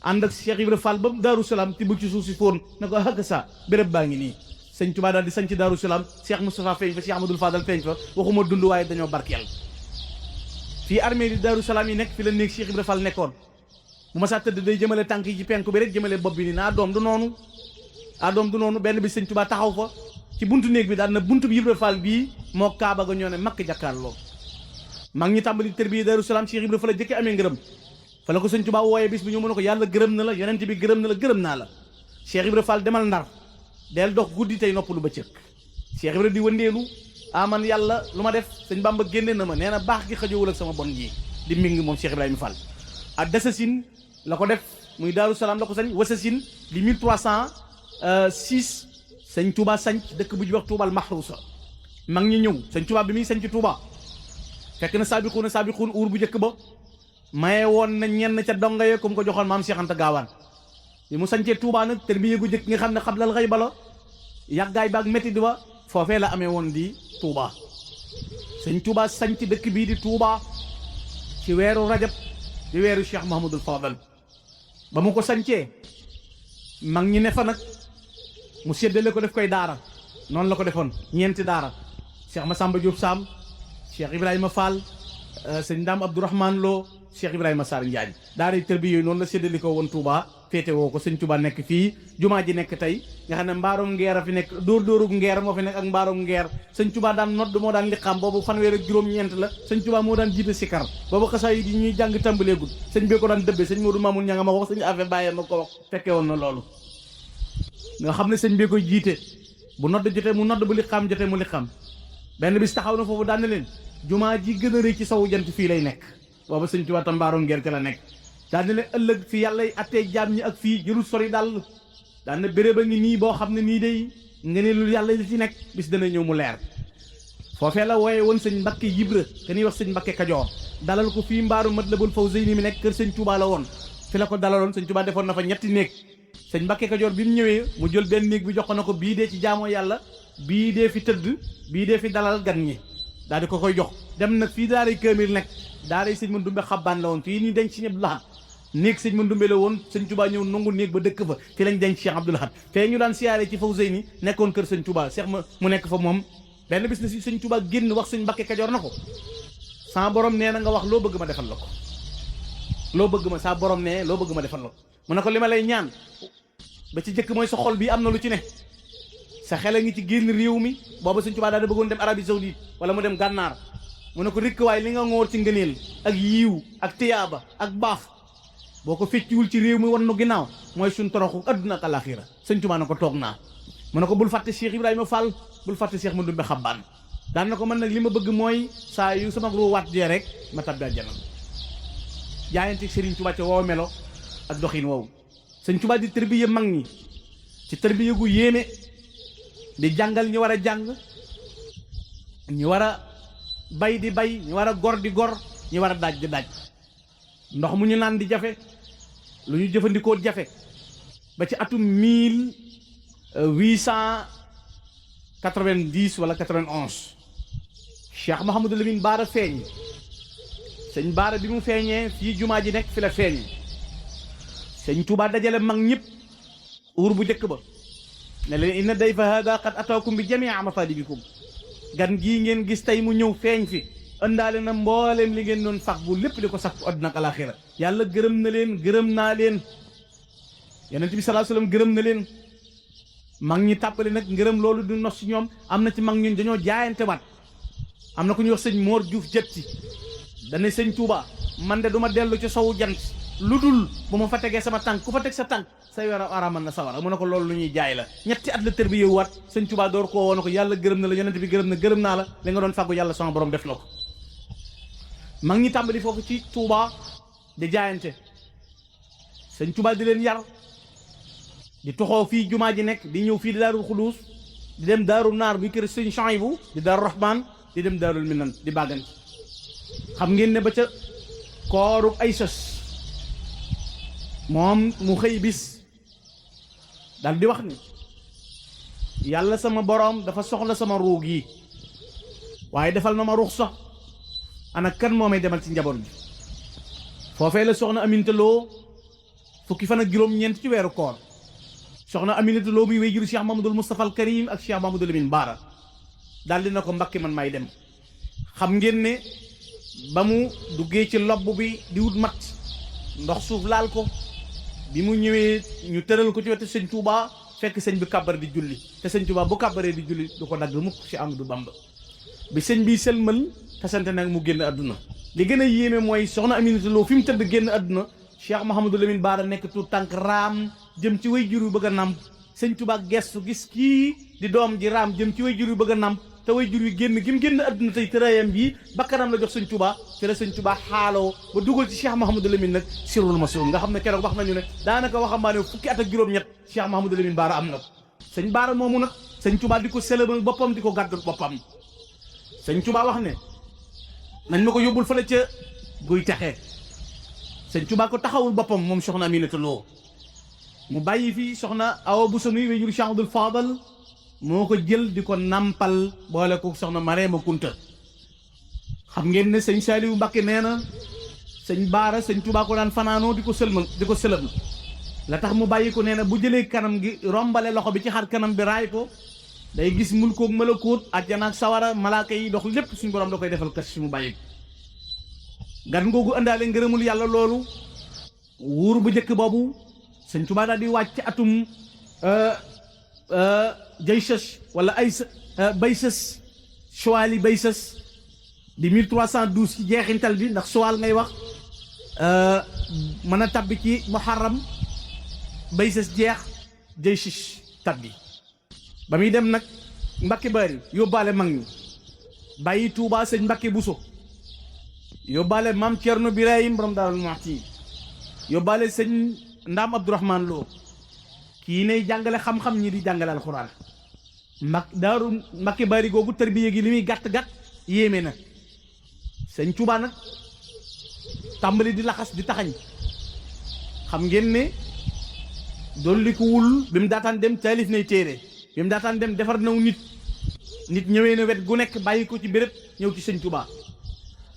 ànd ak Cheikh Ibrahima Fall ba Daaru Salaam tibb ci suuf si fóon na ko hëgg sa béréb baa ngi nii sëñ Touba daal di sañ ci Daaru Salaam Cheikh Moustapha feeñ fa Cheikh Amadou Fadal feeñ fa waxuma dund waaye dañoo barkeel fii armée di Daaru Salaam yi nekk fi la néeg Cheikh Ibrahima Fall nekkoon bu ma saa tëdd day jëmale tànk yi ci penku bi rek jëmale bopp bi nii naa doom du noonu benn bi sëñ Touba taxaw fa ci buntu néeg bi daal na buntu bi Ibrahima Fall bii moo kaaba ga ñoo ne makk jàkkaarloo mag ñi tàmbali tërbiye Daaru Salaam Cheikh Ibrahima Fall la jëkke amee ngërëm fa la ko sëñ Touba wooyee bis bi ñu mën a ko yàlla gërëm na la yonent bi gërëm na la gërëm naa la Cheikh Ibrahima Fall demal Ndar del dox guddi tey noppalu bëccëg Cheikh Ibrahima di wëndeelu man yàlla lu ma def sëñ Bamba génne na ma nee na baax gi xajowul ak sama bon ji di mbing moom Cheikh Ibrahima Fall ak Dasasin la ko def muy Daaru Salaam la ko sañ Wasasin di 1306 sëñ Touba sañ dëkk bu ñuy wax Touba al Mahrousa mag ñi ñëw sëñ Touba bi muy sañ ci Touba fekk na saabiquun uur bu njëkk ba maye woon na ñenn ca donga ye comme ko joxoon maam Cheikh Anta Gaawaan bi mu sañcee Touba nag terbiye gu jëkk nga xam ne xablal xëy bala yàggaay baag métti di ba foofee la amee woon di Touba sëñ Touba sañc dëkk bii di Touba ci weeru rajab di weeru Cheikh Mouhamadul Fadal ba mu ko sañcee mag ñi ne fa nag mu séddale ko def koy daara noonu la ko defoon ñeenti daara Cheikh Massamba Diop Sam Cheikh Ibrahima Fall sëñ Ndam Abdourahmane Lo Cheikh Ibrahima Sarr Njaañ daara tërbi yooyu noonu la séddali ko woon Touba féete woo ko sëñ Touba nekk fii jumaa ji nekk tey nga xam ne mbaarum ngeer a fi nekk dóorub ngeer moo fi nekk ak mbaarum ngeer sëñ Touba daan nodd moo daan liqaam boobu fanweer ak juróom-ñeent la sëñ Touba moo daan jiite sikar boobu xasaay yi ñuy jàng tàmbaleegul sëñ bee ko daan dëbbe sëñ Modou Mamoun ña nga ma wax sëñ affaire bàyyee ma ko wax fekke woon na loolu nga xam ne sëñ bee koy jiite bu nodd jotee mu nodd bu liqaam jotee mu liqaam benn bis taxaw na foofu daan na leen jumaa ji gën a rëy ci sawu jant fii lay nekk booba sëñ Touba tam mbaarum ngeer ca la nekk daan na leen ëllëg fi yàlla attee jaam ñi ak fii jërul sori daal daan na béréb a ngi nii boo xam ne nii day nga ne lu yàlla li ci nekk bis dana ñëw mu leer foofee la wooye woon sëñ Mbakke Yibra te ñuy wax sëñ Mbakke Kajoor dalal ko fii mbaaru Matlabul Fawzayni mi nekk kër sëñ Touba la woon fi la ko dalaloon sëñ Touba defoon na fa ñetti néeg sëñ Mbakke Kajoor bi mu ñëwee mu jël benn néeg bi jox ko na ko bii dee ci jaamoo yàlla bii dee fi tëdd bii dee fi dalal gan ñi daal di ko koy jox dem nag fii daaray Kaamil nekk daaray sëñ Mandumbe Xabbaan la woon fii nii denc Sëñ Abdou Lahad néeg sëñ Mandumbe la woon sëñ Touba ñëw nangu néeg ba dëkk fa fi lañ denc Cheikh Abdou Lahad fee ñu daan siyaare ci Fawzayni nekkoon kër sëñ Touba Cheikh ma mu nekk fa moom benn bis na si sëñ Touba génn wax sëñ Mbakke Kajoor na ko saa borom nee na nga wax loo bëgg ma defal la ko loo bëgg ma saa borom nee loo bëgg ma defal la ko mu ne ko li ma lay ñaan ba ci jëkk mooy sa xol bi am na lu ci ne sa xel a ngi ci génn réew mi booba sëñ Touba daal da bëggoon dem Arabie Saoudite wala mu dem Gànnaar mu ne ko rikk waaye li nga ngóor ci ngëneel ak yiiw ak tiyaaba ak baax boo ko fecciwul ci réew mi wan nu ginnaaw mooy suñ toroxu adduna ak alaxira sëñ Touba na ko toog naa mu ne ko bul fàtte Cheikh Ibrahima Fall bul fàtte Cheikh Mandumbe Xabbaan daan na ko man nag li ma bëgg mooy saa yu sama ru waat jee rek ma tabbi àjjana jaayante Serigne Touba ca woow melo ak doxin woowu sëñ Touba di tërbiye mag ñi ci tërbiye gu yéeme di jàngal ñi war a jàng ñu war a bay di bay, ñu war a gor di gor, ñu war a daaj di daaj, ndox mu ñu naan di jafe, lu ñu jëfandikoo jafe ba ci atum 1890 wala 91 Cheikh Mouhamadou Lamine Bara feeñ. sëñ Baara bi mu feeñee fii jumaa ji nekk fi la feeñ. sëñ Tuubaa dajale mag ñëpp uur bu njëkk ba ne leen inna dayfa hada qad ataakum bi jamii matalibikum, gan gii ngeen gis tey mu ñëw feeñ fi ëndaale na mbooleem li ngeen doon sax bu lépp di ko sax bu àdduna ak alaaxira. yàlla gërëm na leen, gërëm naa leen, yonent bi sallallahu alayhi wasallam gërëm na leen. mag ñi tàppale nag ngërëm loolu du nos ci ñoom. am na ci mag ñun dañoo jaayante waat. am na ku ñuy wax sëñ Mor Diouf Jëtti dane sëñ Touba man de duma dellu ci sowu jant lu dul bu ma fa tegee sama tànk ku fa teg sa tànk say war a araamal na sawara. mu ne ko loolu lu ñuy jaay la. ñetti at la tër bi yow waat sëñ Touba door koo woon ko yàlla gërëm na la, yonent bi gërëm na, gërëm naa la, li nga doon fàggu yàlla sama borom def na ko. mag ñi tàmbali foofu ci Touba di jaayante, sëñ Touba di leen yar, di toxoo fii jumaa ji nekk, di ñëw fii di Daarul Xuduus, di dem Daaru Naar bi kër sëñ Chouaïbou, di Daaru Rahman, di dem Daarul Minan di bàgganti. xam ngeen ne ba ca kooru ay sës moom mu xëy bis dal di wax ni yàlla sama boroom dafa soxla sama ruug yi, waaye defal na ma ruux sax ana kan moo may demal ci njaboot bi. foofee la soxna Aminata Lo fukki fan ak juróom-ñeent ci weeru koor. soxna Aminata Lo muy wéyjuru Cheikh Mamadou Moustapha al Karim ak Cheikh Mamadou Lamine Bara daal di na ko Mbàkke man may dem. xam ngeen ne ba mu duggee ci lobb bi di wut mat ndox suuf laal ko, bi mu ñëwee ñu tëral ko ci wetu sëñ Touba fekk sëñ bi kàbbar di julli, te sëñ Touba bu kàbbaree di julli du ko dagg mukk ci Amadou Bamba. bi sëñ bi sëlmal tasante nag mu génn àdduna. li gën a yéeme mooy soxna Aminata Lo fi mu tëdd génn àdduna, Cheikh Mouhamadou Lamine Bara nekk tuut tànk raam jëm ci way jur yu bëgg a nàmp. sëñ Touba gestu gis kii di doom ji raam jëm ci way jur yu bëgg a nàmp, te way jur wi génn gi mu génn àdduna tey tëraayam bii bakkanam la jox sëñ Touba. ci la sëñ Touba xaaloo ba dugal ci Cheikh Mouhamadou Lamine nag sirrul masuun nga xam ne keroog wax nañu ne daanaka waxambaane fukki at ak juróom-ñett Cheikh Mouhamadou Lamine Bara am na ko. sëñ Bara moomu nag sëñ Touba di ko sëlëmal boppam di ko gàddul boppam. sëñ Touba wax ne nañ ma ko yóbbul fële ca guy texee. sëñ Touba ko taxawul boppam moom soxna Aminata Lo mu bàyyi fii soxna Awa Bousso nuy wéyjur Cheikh Abdoul Fadal moo ko jël di ko nampal boole ko soxna Mareema Kunta. xam ngeen ne sëñ Saliou Mbacké nee na sëñ Bara sëñ Touba ko daan fanaanoo di ko sëlmal di ko sëlëm. la tax mu bàyyi ko nee na bu jëlee kanam gi rombale loxo bi ci xar kanam bi raay ko day gis mulkoog malakoot àjjana ak sawara malaaka yi dox lépp suñu borom da koy defal kas si mu bàyyi ko. gan googu àndaale ngërëmul yàlla loolu wuur bu njëkk boobu sëñ Touba daal di wàcc atum Jaysas wala ay Baysas Chouali Baysas di 1312 ci jeexintal bi ndax Choual ngay wax mën a tabbi ci Muharram Baysas jeex Jaysas tabbi. ba muy dem nag Mbàkke Bari yóbbaale mag ñi bàyyi Touba sëñ Mbàkke Bousso yóbbaale maam Thierno Birahim borom Daarul Muhti yóbbaale sëñ Ndaam Abdourahman Lo kii nay jàngale xam-xam ñi di jàngale alxuraan. Mbàkke Bari googu tërbiye gi li muy gàtt-gàtt yéeme na. sëñ Touba nag tàmbali di laxas di taxañ. xam ngeen ne dolli ko wul bi mu daataan dem taalif nay téere bi mu daataan dem defar naw nit ñëwee na wet gu nekk bàyyi ko ci béréb ñëw ci sëñ Touba.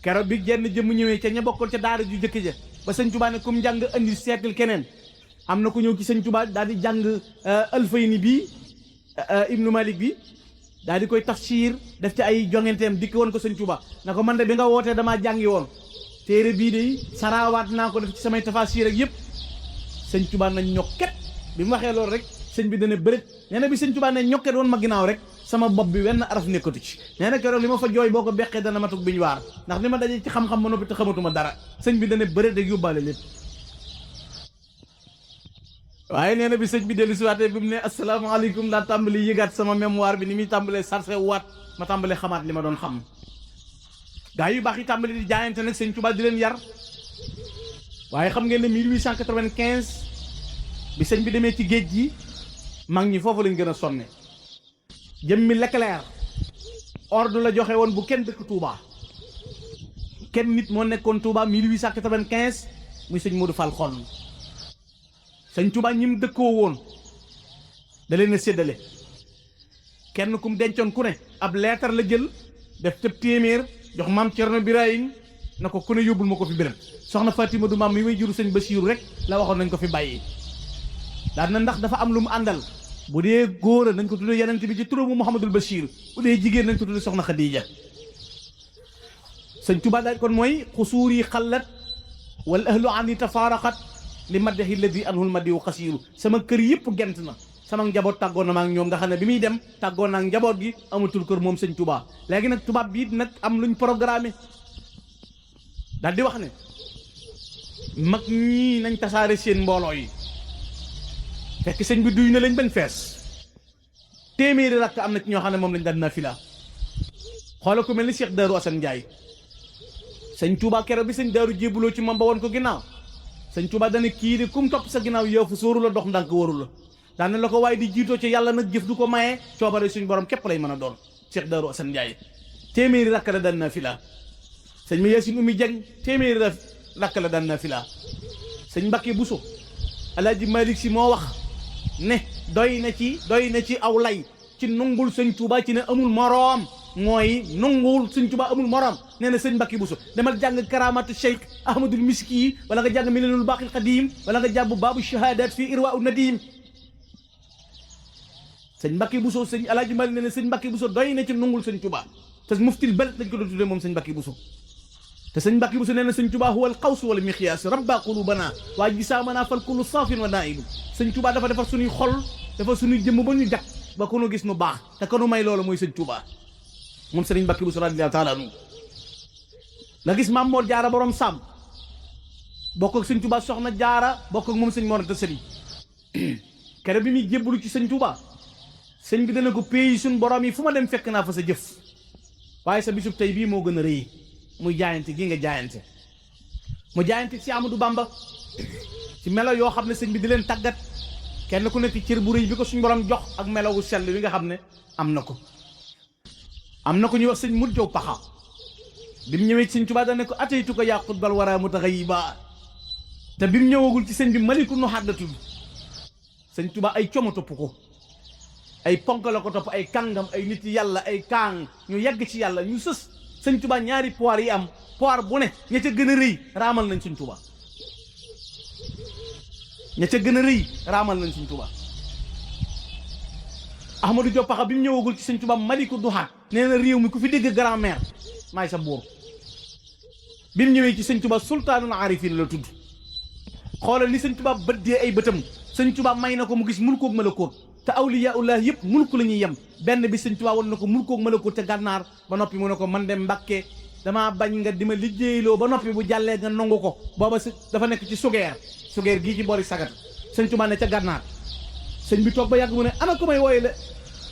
keroog bi jenn jëmm ñëwee ca ña bokkoon ca daara ju jëkk ja ba sëñ Touba ne comme njàng andi seetal keneen am na ku ñëw ci sëñ Touba daal di jàng Alfayni bi Ibnu Malik bi daal di koy tafsir def ci ay jongenteem dikk woon ko sëñ Touba na ko man de bi nga wootee damaa jàngi woon téere bii de saraawaat naa ko def ci samay tafasir ak yëpp. sëñ Touba nañ ñokket bi mu waxee loolu rek sëñ bi dana bërit nee na bi sëñ Touba ne ñokket woon ma ginnaaw rek sama bopp bi wenn araf nekkatu ci. nee na keroog li ma fa jooy boo ko beqee dana matug bi ñu waar ndax li ma daje ci xam-xam ma noppi te xamatuma dara sëñ bi dana bërit rek yóbbaale lépp. waaye nee na bi sëñ bi dellu si waatee bi mu ne asalaamaaleykum laa tàmbali yëgaat sama mémoire bi ni muy tàmbalee sarse waat ma tàmbalee xamaat li ma doon xam. gaa yu baax yi tàmbali di jaayante nag sëñ Touba di leen yar waaye xam ngeen ne 1895 bi sëñ bi demee ci géej gi mag ñi foofu lañ gën a sonne. jëmmi Leclerc ordre la joxe woon bu kenn dëkk Touba kenn nit moo nekkoon Touba 1895 muy sëñ Modou Fall xonn sëñ Touba ñi mu dëkkoo woon da leen a séddale kenn ku mu dencoon ku ne ab leetar la jël def tëb téeméer jox maam Cerno Birahim na ko ku ne yóbbul ma ko fi béréb soxna Fatima du maam mi may juru sëñ Basiiru rek la waxoon nañ ko fi bàyyi daan na ndax dafa am lu mu àndal bu dee góor nañ ko tuddee yenent bi ci turam Mouhamadul Bachir bu dee jigéen nañ ko tuddee soxna Khadija sëñ Tuubaa daal kon mooy xusuur yi xallat wal ahlu ani tafaaraxat li maddahi alladi anhul madiwu xasiiru sama kër yëpp gent na sama njaboot tàggoon na ma ak ñoom nga xam ne bi muy dem tàggoon na ak njaboot gi amatul kër moom sëñ Tuubaa léegi nag tubaab bi it nag am luñ programmé daal di wax ne mag ñii nañ tasaare seen mbooloo yi fekk sëñ bi duy na lañ bañ fees téeméeri rakk am na ci ñoo xam ne moom lañ daan nafila xoola ko mel ni Cheikh Darou Assane Ndiaye sëñ Touba keroog bi sëñ Darou jébuloo ci moom ba woon ko ginnaaw sëñ Touba dana kii de kum topp sa ginnaaw yow fu sóoru la dox ndànk waru la daan na la ko waaye di jiitoo ci yàlla nag jëf du ko maye coobare suñ borom képp lay mën a doon Cheikh Darou Assane Ndiaye téeméeri rakk la daan nafila sëñ ma Yaasin Umi Jeng téeméeri rakk la daan nafila sëñ Mbakke Buso Alaaji Malik Si moo wax ne doy na ci aw lay ci nungul sëñ Touba ci ne amul moroom mooy nungul sëñ Touba amul moroom nee na sëñ Mbacke Bousso demal jàng karamatu Cheikh Ahmadul Miski yi wala nga jàng Minanul Baqil Qadim wala nga jàng baabu shahadat fii Irwaa'u Nadim sëñ Mbacke Bousso sëñ Alaaji Malik nee na sëñ Mbacke Bousso doy na ci nungul sëñ Touba te muftil bal lañ ko doon tuddee moom sëñ Mbacke Bousso te sëñ Mbacke Bousso nee na sëñ Touba huwal xawsu wal miqyaas rabba qulubana waa jisaamana fal kullu saafin wa naaibu sëñ Touba dafa defar suñuy xol dafa suñuy jëmm ba ñu jag ba ku nu gis nu baax te ku nu may loolu mooy sëñ Touba moom sëriñ Mbacke Bousso radiyallaahu taala anhu la gis maam Mor Jaara borom Sàmm bokk ak sëñ Touba soxna Jaara bokk ak moom sëñ Mor Anta Sali kere bi muy jébbalu ci sëñ Touba sëñ bi dana ko pays suñ borom yi fu ma dem fekk naa fa sa jëf waaye sa bisub tey bii moo gën a rëy muy jaayante gi nga jaayante mu jaayante ci Amadou Bamba ci melo yoo xam ne sëñ bi di leen tàggat kenn ku nekk cër bu rëy bi ko suñu borom jox ak melo wu sell wi nga xam ne am na ko ñuy wax sëñ Mut Jaw Paxa bi mu ñëwee ci sëñ Tuubaa dane ko ataytu ko yaa xutbal wara mutaxayiba te bi mu ñëwagul ci sëñ bi maliku nu xaddatul sëñ Tuubaa ay coomo topp ko ay ponk la ko topp ay kàngam ay nit yàlla ay kaang ñu yegg ci yàlla ñu sës sëñ Tuubaa ñaari poir yi am poir bu ne ña ca gën a rëy raamal nañ sëñ Tuubaa ña ca gën a rëy raamal nañ sëñ Tuubaa Ahmadou Diop Paxa bi mu ñëwagul ci sëñ Tuubaa maliku duxaat nee na réew mi ku fi dégg grand-mère maay sa buur bi mu ñëwee ci sëñ Tuubaa sultaanul aarifin la tudd xoolal li sëñ Tuubaa bëddee ay bëtam sëñ Tuubaa may na ko mu gis mulkoog malakoot te awliyaullah yëpp mulku la ñuy yem benn bi sëñ Tuubaa wan na ko mulkoog malakoot te gànnaar ba noppi mu ne ko man dem Mbàkke damaa bañ nga di ma liggéeyloo ba noppi bu jàllee nga nangu ko booba dafa nekk ci sugeer gii ci boori sagat sëñ Tuubaa ne ca gànnaar sëñ bi toog ba yàgg mu ne ana ko may wooye la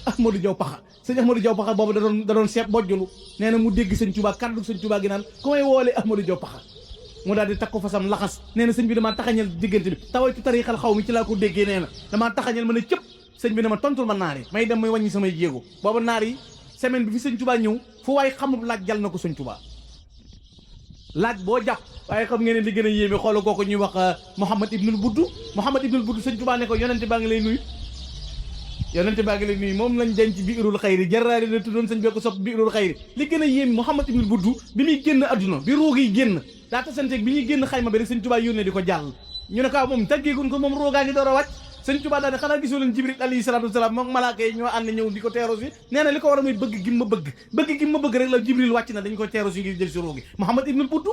Ahmadou Diaw Paxa sëñ Ahmadou Diaw Paxa boobu da doon seet bojjulu nee na mu dégg sëñ Tuubaa kaddu sëñ Tuubaa gi naan ko may woole Ahmadou Diaw Paxa mu daal di takku fasam laxas nee na sëñ bi damaa taxañal diggante bi tawaytu tariixal xaw mi ci laa ko déggee nee na damaa taxañal ma ne cëpp sëñ bi ne ma tontul ma naar yi may dem may wàññi samay jéego booba naar yi semaine bi fi sëñ Tuubaa ñëw fu waay xamul laaj jal na ko sëñ Tuubaa laaj boo jàpp waaye xam ngeen ne li gën a yéeme xoolal kooku ñuy wax Mouhamad Ibnul Buddu sëñ Tuubaa ne ko yonente baa ngi lay nuyu moom lañ denc biirul xayri jaraari la tuddoon sëñ bee ko sopp biirul xayri li gën a yéeme Mouhamad Ibnul Buddu bi muy génn adduna bi ruug yi génn daa tasanteeg bi ñuy génn xayma bi rek sëñ Tuubaa yónnee di ko jàll ñu ne ko moom tàggeegun ko moom ruugaa ngi door a wàcc sëñ Tuubaa daal ne xanaa gisoo leen Jibril alayhi salaatu wasalaam moom malaaka yi ñoo ànd ñëw di ko teeru si nee na li ko war a muy bëgg gi ma bëgg rek la Jibril wàcc na dañ ko teeru si ngir jël si ruugi Mouhamad Ibnul Buddu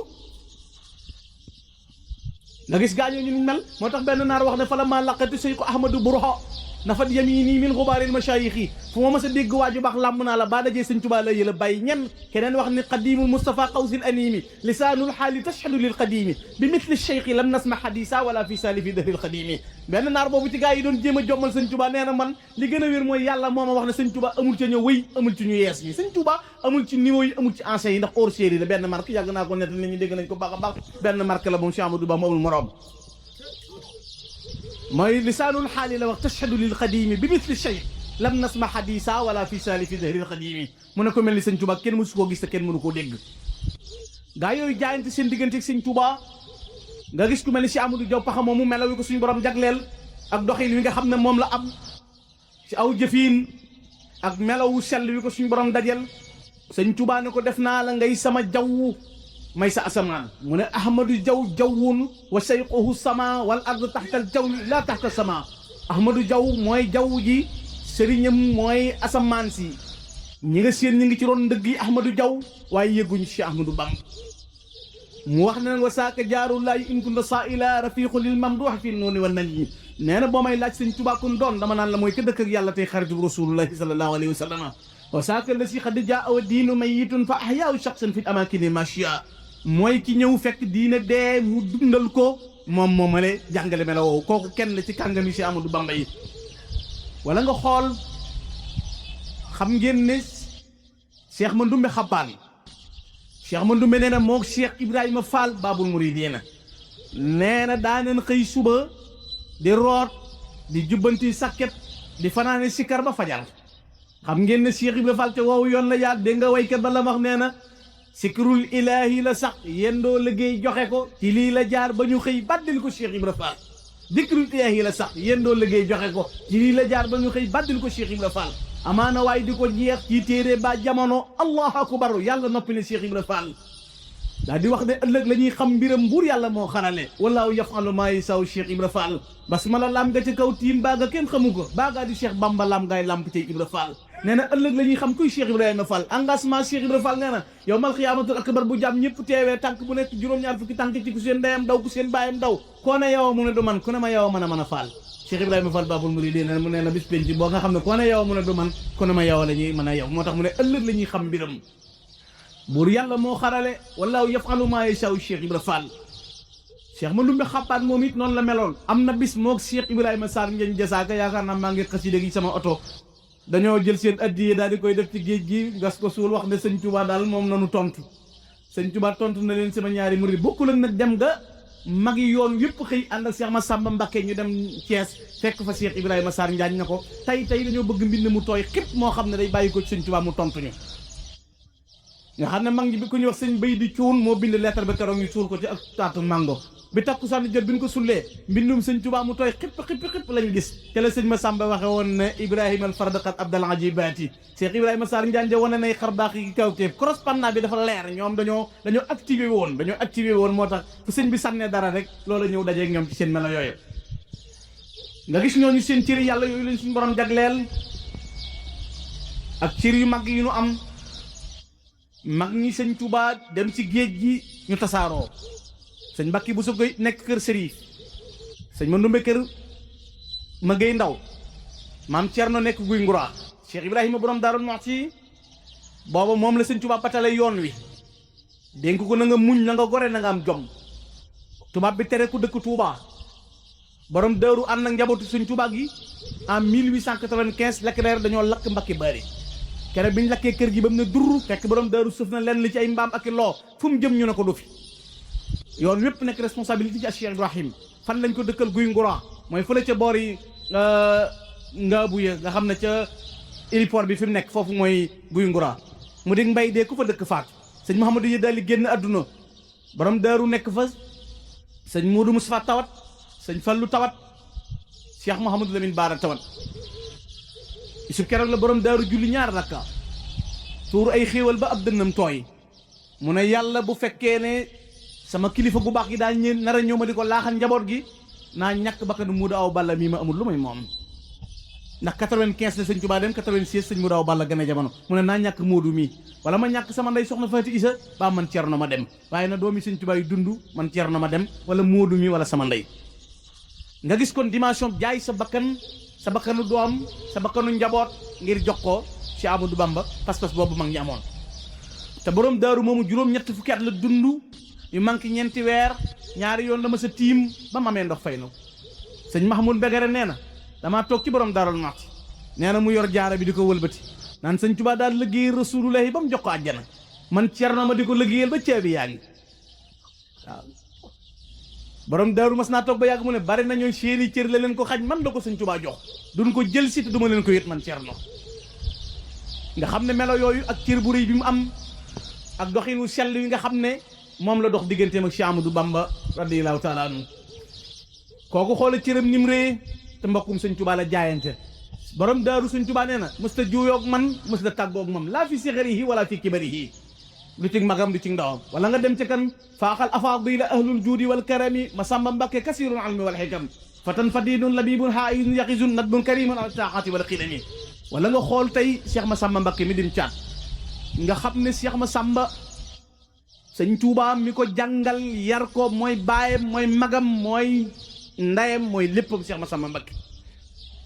nga gis gaañoo ñu niñ mel moo tax benn naar wax ne fa la maa laqati Seydou Ahmadou Bourha nafat yamini min xubaaril machaayix yi fu ma mas a dégg waaju baax làmb naa la baa dajee sëñ Tuubaa la yëla bàyyi ñen keneen wax ni qadimu Moustapha qawsil animi lisaanul xaali tashhadu lil qadimi bi mithli cheikh yi lam nasma hadisa wala fi salifi dahril qadimi benn naar boobu ci gaa yi doon jéem a jommal sëñ Tuubaa nee na man li gën a wér mooy yàlla moo ma wax ne sëñ Tuubaa amul ca ñëw wëy amul ci ñu yees yi sëñ Tuubaa amul ci niveau yi amul ci ancien yi ndax hors série la benn marque yàgg naa ko nett nit ñi dégg nañ ko baax a baax benn marque la moom Cheikh Amadou Ba mu amul morom mooy lisaanul xaali la wax tashhadu lil qadimi bi mithli cheikh lam nasma hadisa wala fi salifi dahril xadimi mu ne ko mel ni sëñ Touba kenn mësu koo gis te kenn mënu koo dégg gaa yooyu jaayante seen diggante ak sëñ Touba nga gis ku mel ni si Amadou Diaw Pakha moomu melaw wi ko suñu borom jagleel ak doxin wi nga xam ne moom la am ci aw jëfiin ak melawu sell wi ko suñu borom dajel sëñ Touba ne ko def naa la ngay sama jaww may sa asamaan mu ne Ahmadou Diaw jawwun wa sayquhu sama wal ardu taxtal jaw la taxta sama Ahmadou Diaw mooy jaww ji sëriñam mooy asamaan si ñi nga seen ñi ngi ci roon ndëgg yi Ahmadou Diaw waaye yëgguñu ci Ahmadou Bamba mu wax ne nag wa saaka jaarullahi in kunta saa'ila rafiqu lil mamduh fi nooni wal nan yi nee na boo may laaj sëñ Tuubaa kun doon dama naan la mooy ka dëkk ak yàlla tey xaritu rasulullahi sallallahu alayhi wa sallam wa saaka la si xad jaa wa diinu mayitun fa ahyaahu shaxsan fi amakini machia mooy ki ñëw fekk diina dee mu dundal ko moom moomale jàngale mela woowu kooku kenn la ci kàngami si Ahmadou Bamba yi wala nga xool xam ngeen ne Cheikh Mandoumbe Xabbaan Cheikh Mandoumbe nee na moog Cheikh Ibrahima Fall Babul Muridiina nee na daaneen xëy suba di root di jubbanti sakket di fanaane sikkar ba fajar xam ngeen ne Cheikh Ibrahima Fall te woowu yoon la yaat dégg nga waykat ba la wax nee na sikrul ilaahi la sax yendoo liggéey joxe ko ci lii la jaar ba ñu xëy baddil ko Cheikh Ibrahima Fall dikrul ilaahi la sax yendoo liggéey joxe ko ci lii la jaar ba ñu xëy baddil ko Cheikh Ibrahima Fall amaana waaye di ko jeex ci téere ba jamono allahu akbar yàlla noppi ne Cheikh Ibrahima Fall daa di wax ne ëllëg la ñuy xam mbiram buur yàlla moo xarale wallaahu yafalu maa yasaa Cheikh Ibrahima Fall basmala lam nga ci kaw tiim baaga kenn xamu ko baagaa di Cheikh Bamba lam ngay lamp ci Ibrahima Fall nee na ëllëg la ñuy xam kuy Cheikh Ibrahima Fall engagement Cheikh Ibrahima Fall nee na yow mal xiyaamatul akbar bu jàmm ñëpp teewee tànk bu nekk juróom-ñaar fukki tànk ci ku seen ndeyam daw ku seen baayam daw koo ne yow mu ne du man ku ne ma yow mën a Fall Cheikh Ibrahima Fall Babul Muridiina mu nee na bis penc boo nga xam ne koo ne yow mu ne du man ku ne ma yow la ñuy mën a yow moo tax mu ne ëllëg la ñuy xam mbiram buur yàlla moo xarale wallaahu yafalu maa yasaa Cheikh Ibrahima Fall Cheikh Mandoumbe Xabbaan moom it noonu la meloon am na bis moog Cheikh Ibrahima Sarr ngeen jasaaka yaakaar naa maa ngi xasida gi sama oto dañoo jël seen addiye daal di koy def ci géej gi gas ko suul wax ne sëñ Touba daal moom nanu tontu sëñ Touba tontu na leen sama ñaari murid bokkul ak nag dem nga mag yi yoon yëpp xëy ànd ak Cheikh Massamba Mbacké ñu dem Thiès fekk fa Cheikh Ibrahima Sarr Njaañ na ko tey dañoo bëgg mbind mu tooy xëpp moo xam ne day bàyyi ko ci sëñ Touba mu tontu ñu nga xam ne mag ñi bi ku ñuy wax sëñ Bay di Cuun moo bind lettre ba keroog ñu suul ko ci ak taatu mango bi takku sànni jot bi ñu ko sullee mbindum sëñ Touba mu tooy xipp lañu gis te la sëñ Massamba waxe woon ne Ibrahima al fardaqat abdal ajibaati Cheikh Ibrahima Sarr Njaañ wane nay xar baax yi kawteef correspondant bi dafa leer ñoom dañoo activé woon moo tax fu sëñ bi sànnee dara rek loola ñëw dajeeg ñoom ci seen melo yooyu nga gis ñooñu seen cëri yàlla yooyu lañ suñu borom jagleel ak cër yu mag yi ñu am mag ñi sëñ Touba dem ci géej gi ñu tasaaroo sëñ Mbàkke bu su koy nekk kër Sëriif sëñ Mandoumbe kër ma gay ndaw maam Cerno nekk guy Ngura Cheikh Ibrahima borom Daaru Muxti booba moom la sëñ Touba batale yoon wi dénk ko na nga muñ na nga gore na nga am jom tubaab bi tere ku dëkk Touba borom Daaru ànd ak njabootu sëñ Touba gi en 1895 Leclerc dañoo lakk Mbàkke Bari kere bi ñu lakkee kër gi ba mu ne dur fekk borom Daaru suuf na lenn li ci ay mbaam ak i loo fu mu jëm ñu ne ko du fi yoon wépp nekk responsabilité ci Cheikh Ibrahim fan lañ ko dëkkal guy Ngura mooy fële ca boor yi nga buye nga xam ne ca héliport bi fi mu nekk foofu mooy guy Ngura mu dig mbay dee ku fa dëkk faatu sëñ Mouhamadou yi daal di génn adduna borom Daaru nekk fa sëñ Modou Moustapha tawat sëñ Fallu tawat Cheikh Mouhamadou Lamine Baara tawat su keroog la borom Daaru julli ñaar rakka tuur ay xéewal ba ab dënnam tooy mu ne yàlla bu fekkee ne sama kilifa gu baax gi daal ñeen nar a ñëw ma di ko laaxal njaboot gi naa ñàkk bakkanu Muudu Awa Balla mii ma amul lu may moom ndax 95 la sëñ Touba dem 96 sëñ Muudu Awa Balla gën a jamono mu ne naa ñàkk Moodu mii wala ma ñàkk sama ndey soxna Faati Isa ba man Cerno ma dem waaye na doomi sëñ Touba yi dund man Cerno ma dem wala Moodu mii wala sama ndey nga gis kon dimension jaay sa bakkanu doom sa bakkanu njaboot ngir jox ko ci Amadou Bamba pas-pas boobu mag ñi amoon te borom Daaru moomu juróom-ñett fukki at la dund yu manqué ñeenti weer ñaari yoon la ma sa tiim ba ma amee ndox fay na sëñ Mahmoud Mbegere nee na damaa toog ci borom Daarul Muxti nee na mu yor jaara bi di ko wëlbati naan sëñ Tuubaa daal liggéeyal Rasulullahi ba mu jox ko àjjana man Cerno ma di ko liggéeyal ba ceebi yaa ngi waaw borom daaru mas naa toog ba yàgg mu ne bari nañoo seeni cër la leen ko xaj man la ko sëñ Tuubaa jox duñ ko jël si te duma leen ko yët man Cerno nga xam ne melo yooyu ak cër bu rëy bi mu am ak doxinu sell yi nga xam ne moom la dox digganteem ak Cheikh Amadou Bamba radiyallahu taala anhu kooku xoola cëram ni mu rëy te mbokkum sëñ Tuubaa la jaayante borom daaru sëñ Tuubaa nee na mës ta juuyoog man mës ta tàggoog moom laa fi sixarihi wala fi kibarihi lu ci magam du ci ndawam wala nga dem ci kan faaxal afaadila ahlul juudi wal karami Masamba Mbakke kasirul almi wal xikam fatan fadidun labibun haayun yaqizun nadbun karimun al taaxati wala xilami wala nga xool tey Cheikh Masamba Mbakke mi dim caat nga xam ne Cheikh Masamba sëñ Tuubaa mi ko jàngal yar ko mooy baayam mooy magam mooy ndayam mooy léppam Cheikh Masamba Mbakke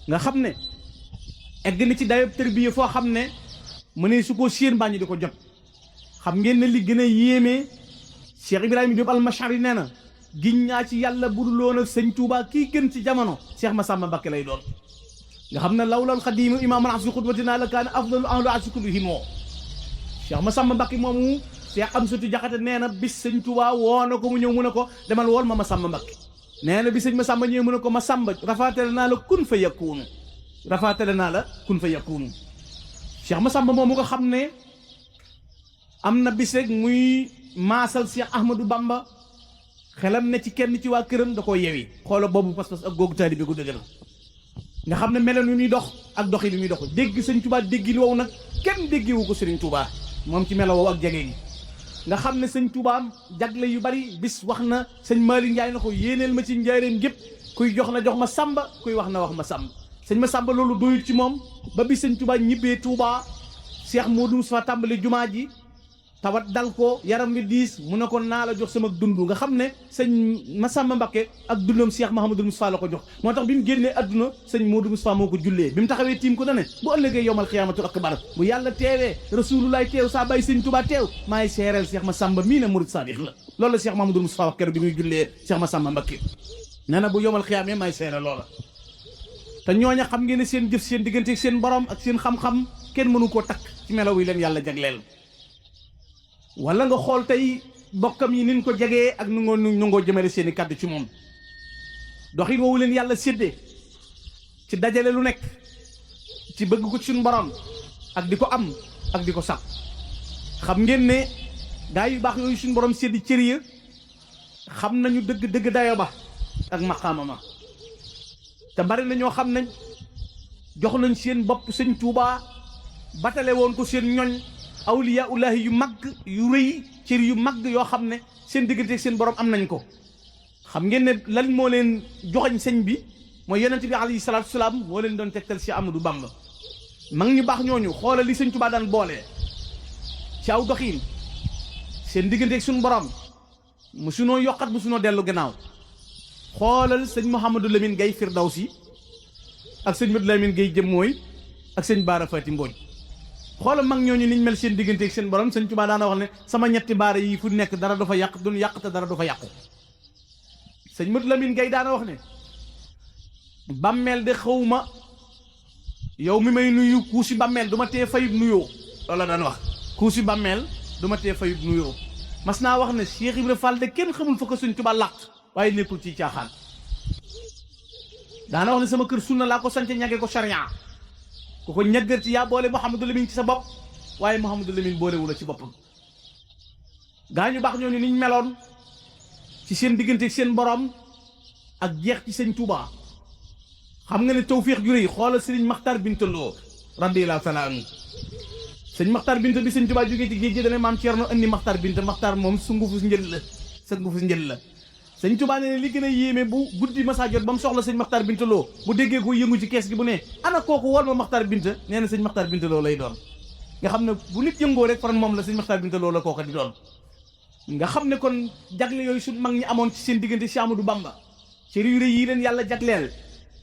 nga xam ne egg na ci dayob tërbiya foo xam ne mu ne su ko séen mbaa ñi di ko jot xam ngeen ne li gën a yéeme Cheikh Ibrahima Diop al-Mashari nee na giñ ñaa ci yàlla buduloon ak sëñ Tuubaa kii gën ci jamono Cheikh Masamba Mbakke lay doon nga xam ne lawlal xadiimu imaaman asfi xutbatina la kaana afdalu ahlu asfi kullihimoo Cheikh Masamba Mbakke moomu Cheikh Amsatu Jaxate nee na bis sëñ Tuubaa woo na ko mu ñëw mu ne ko demal wool ma Masamba Mbakke nee na bi sëñ Masamba ñëw mu ne ko Masamba rafaatale naa la kun fa yakunu rafaatale naa la kun fa yakunu Cheikh Masamba moomu nga xam ne am na bis rek muy maasal Cheikh Ahmadou Bamba xelam ne ci kenn ci waa këram da koo yewi xoola boobu pas-pas ak googu taalibe gu dëgër nga xam ne melo nu ñuy dox ak doxi li muy dox dégg sëñ Tuubaa déggi wow nag kenn déggewu ko Sëriñ Tuubaa moom ci melo wow ak jege gi nga xam ne sëñ Tuubaa jagle yu bari bis wax na sëñ Malick Ndiaye na ko yéeneel ma ci njaareem gépp kuy jox na jox ma Samba kuy wax na wax ma Samba sëñ ma Samba loolu doyul ci moom ba bi sëñ Tuubaa ñibbee Tuubaa Cheikh Modou Moustapha tàmbali jumaa ji tawat dal ko yaram wi diis mu ne ko naa la jox sama dund nga xam ne sëñ Masamba Mbakke ak dundam Cheikh Mahamadou Moustapha la ko jox moo tax bi mu génnee adduna sëñ Modou Moustapha moo ko jullee bi mu taxawee tiim ko dane bu ëllëgee yowmal xiyaamatu akbar bu yàlla teewee rasulullaay teew saa bàyyi sëñ Tuubaa teew maay seereel Cheikh Masamba mii ne murid sadiq la loolu la Cheikh Mahamadou Moustapha wax keroog bi muy jullee Cheikh Masamba Mbakke nee na bu yowmal xiyaamee maay seereel loola te ñooña xam ngeen ne seen jëf seen diggante seen borom ak seen xam-xam kenn mënu koo takk ci melaw yi leen yàlla jagleel wala nga xool tey bokkam yi nin ko jegee ak nu ngoo jëmale seeni kàddu ci moom doxin woowu leen yàlla séddee ci dajale lu nekk ci bëgg ko ci suñu borom ak di ko am ak di ko sax xam ngeen ne gaa yu baax yooyu suñu borom séddi cër ya xam nañu dëgg dayo ba ak maqaama ma te bari na ñoo xam nañ jox nañ seen bopp sëñ Tuubaa batale woon ko seen ñoñ awliyaullahi yu mag yu rëy cër yu mag yoo xam ne seen diggante seen borom am nañ ko xam ngeen ne lan moo leen joxañ sëñ bi mooy yonent bi alayhi salaatu salaam moo leen doon tegtal si Amadou Bamba mag ñu baax ñooñu xoolal li sëñ Tuubaa daan boole ci aw doxiin seen diggante suñu borom mu sunoo yokkat mu sunoo dellu gannaaw xoolal sëñ Mouhamadou Lamine Gaye Firdawsi ak sëñ Modou Lamine Gaye jëm mooy ak sëñ Baara Fati Mbodj xoolal mag ñooñu niñ mel seen diggante ak seen borom sëñ Tuubaa daana wax ne sama ñetti baara yi fu nekk dara du fa yàq duñ yàq te dara du fa yàqu sëñ Modou Lamine Gaye daana wax ne bàmmeel de xawma yow mi may nuyu kuusi bàmmeel du ma tee fayut nuyoo loolu la daan wax kuusi bàmmeel du ma tee fayut nuyoo mas naa wax ne Cheikh Ibra Fall de kenn xamul fa ko sëñ Tuubaa làq waaye nekkul ci caaxaan daana wax ne sama kër sunna laa ko sance ñage ko charia ku ko ñaggar ci yaa boole Mouhamadou Lamine ci sa bopp waaye Mouhamadou Lamine boolewu la ci boppam gaa ñu baax ñooñu niñ meloon ci seen diggante seen borom ak jeex ci sëñ Tuubaa xam nga ne tawfiix ju rëy xoolal sëriñ Maxtar Binta Lo radiyallaahu taala anhu sëñ Maxtar Binta bi sëñ Tuubaa jógee ci géej gi dane maam Ceerno indi Maxtar Binta Maxtar moom sungufu njël la sungufu njël la sëñ Tuubaa ne li gën a yéeme bu guddi masa jot ba mu soxla sëñ Maxtar Binta Lo bu déggee ko yëngu ci kees gi bu ne ana kooku wol ma Maxtar Binta nee na sëñ Maxtar Binta Lo lay doon nga xam ne bu nit yëngoo rek faran moom la sëñ Maxtar Binta Lo la kooka di doon nga xam ne kon jagle yooyu su mag ñi amoon ci seen diggante si Amadou Bamba ci riw rëy yi leen yàlla jagleel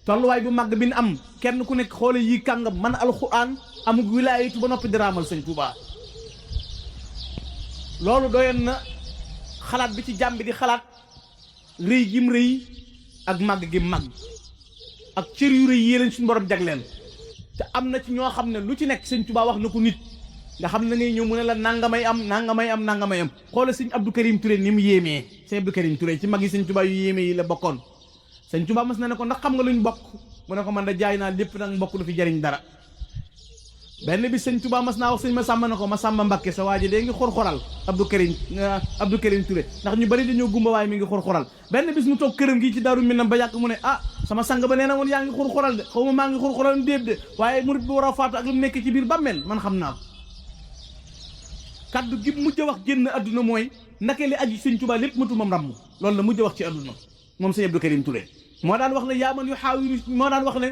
tolluwaay bu màgg bi ñu am kenn ku nekk xoole yi kàngam man alxuraan amug wilaayatu ba noppi diraamal sëñ Tuubaa loolu doyoon na xalaat bi ci jàmm bi di xalaat rëy gim rëy ak màgg gim màgg ak cër yu rëy yi leen suñu borom jagleel te am na ci ñoo xam ne lu ci nekk sëñ Tuubaa wax na ko nit nga xam ne ngay ñëw mu ne la nangamay am xoola sëñ Abdou Karim Touré ni mu yéemee sëñ Abdou Karim Touré ci mag yi sëñ Tuubaa yu yéeme yi la bokkoon sëñ Tuubaa mas na ne ko ndax xam nga luñ bokk mu ne ko man da jaay naa lépp nag mbokk du fi jariñ dara benn bi sëñ Tuubaa mas naa wax sëñ Masamba ne ko Masamba Mbakke sa waa ji dee ngi xor-xoral Abdou Karim Touré ndax ñu bari dañoo gumba waaye mi ngi xor-xoral benn bis mu toog këram gi ci Daaru Minam ba yàgg mu ne sama sang ba nee na woon yaa ngi xor-xoral de xaw ma maa ngi xor-xoral déeb de waaye murit bi war a faatu ak lu mu nekk ci biir bàmmeel man xam naa ko kaddu gi mujj a wax génn adduna mooy naka li aji sëñ Tuubaa lépp matu mam ramm loolu la mujj a wax ci adduna moom sëñ Abdou Karim Touré moo daan wax ne yaa man yu xaawiru moo daan wax ne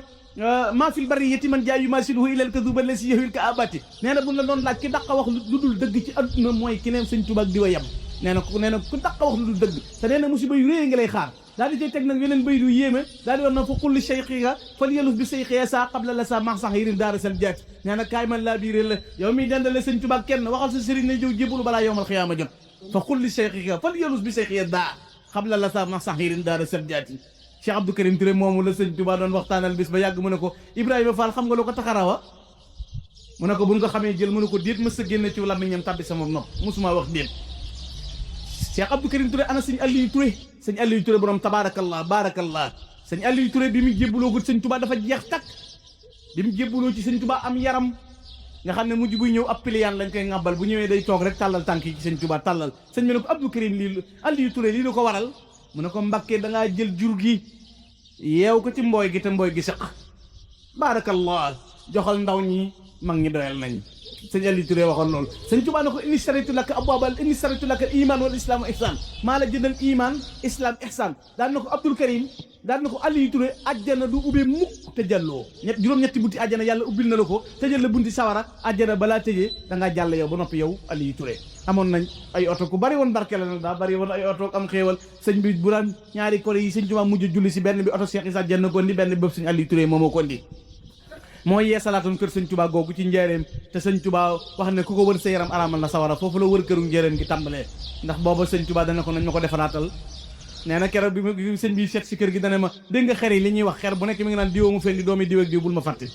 maa fil bariyati man jaay yu maasiluhu ilal kaduba lasi yahwil ka abati nee na bu la doon laaj ki daq a wax lu dul dëgg ci adduna mooy ki ne sëñ Tuubaa ak di wa yem nee na ku daq a wax lu dul dëgg te nee na musiba yu réy nga lay xaar daal di cay teg nag yeneen bay du yéeme daal di wax na fa qul li cheikhiga fal yaluf bi cheikhiya sa qabla la sa max sax yirin daara sal jaati nee na kaay man laa biiré la yow miy dendale sëñ Tuubaa kenn waxal sa sëriñ ne jëw jébbalu balaa yowmal xiyaama jot fa qul li cheikhiga fal yaluf bi cheikhiya daa qabla la sa max sax yirin daara sal jaati Cheikh Abdou Karim Touré moomu la sëñ Tuubaa doon waxtaanal bis ba yàgg mu ne ko Ibrahima Fall xam nga lu ko taxarawa mu ne ko buñ ko xamee jël mu ne ko déet mës a génne ci làmmiñam tàbbi sama nopp musuma wax déet Cheikh Abdou Karim Touré ana sëñ Aliou Touré borom tabaarakallah baarakallah sëñ Aliou Touré bi mu jébbaloo ko sëñ Tuubaa dafa jeex takk bi mu jébbaloo ci sëñ Tuubaa am yaram nga xam ne mujj buy ñëw ab piliyaan lañ koy ŋàbbal bu ñëwee day toog rek tàllal tànk yi ci sëñ Tuubaa tàllal sëñ bi ne ko Abdou Karim Aliou Touré lii la ko waral mu ne ko Mbàkke da ngaa jël jur gi yeew ko ci mbooy gi te mbooy gi sëq baarakallah joxal ndaw ñi mag ñi doyal nañ sëñ Aliou Touré waxoon loolu sëñ Tuubaa ne ko inni saraytu laka abwaabal inni saraytu laka iman wal islam wa ihsan maa la jëndal iman islam ihsan daan na ko Abdou Karim daan na ko Aliou Touré ajjana du ubbee mukk te jàlloo juróom-ñetti bunti ajjana yàlla ubbil na la ko tëjal la bunti sawara ajjana balaa tëjee da ngaa jàll yow ba noppi yow Aliou Touré amoon nañ ay oto ku bari woon barke la nag daa bari woon ay oto am xéewal sëñ bi bu daan ñaari kore yi sëñ Tuubaa mujj julli si benn bi oto Cheikh Issa Diène ko indi benn bi bëpp sëñ Aliou Touré moo ko indi mooy yee salaatoon kër sëñ Tuubaa googu ci njaareem te sëñ Tuubaa wax ne ku ko wër sa yaram araamal na sawara foofu la wër këru njaareem gi tàmbalee ndax booba sëñ Tuubaa dana ko nañ ma ko defaraatal nee na keroog bi sëñ bi seet si kër gi dana ma dégg nga xer yi li ñuy wax xer bu nekk mi ngi naan diwoo mu fendi doomi diw ak diw bul ma fàtte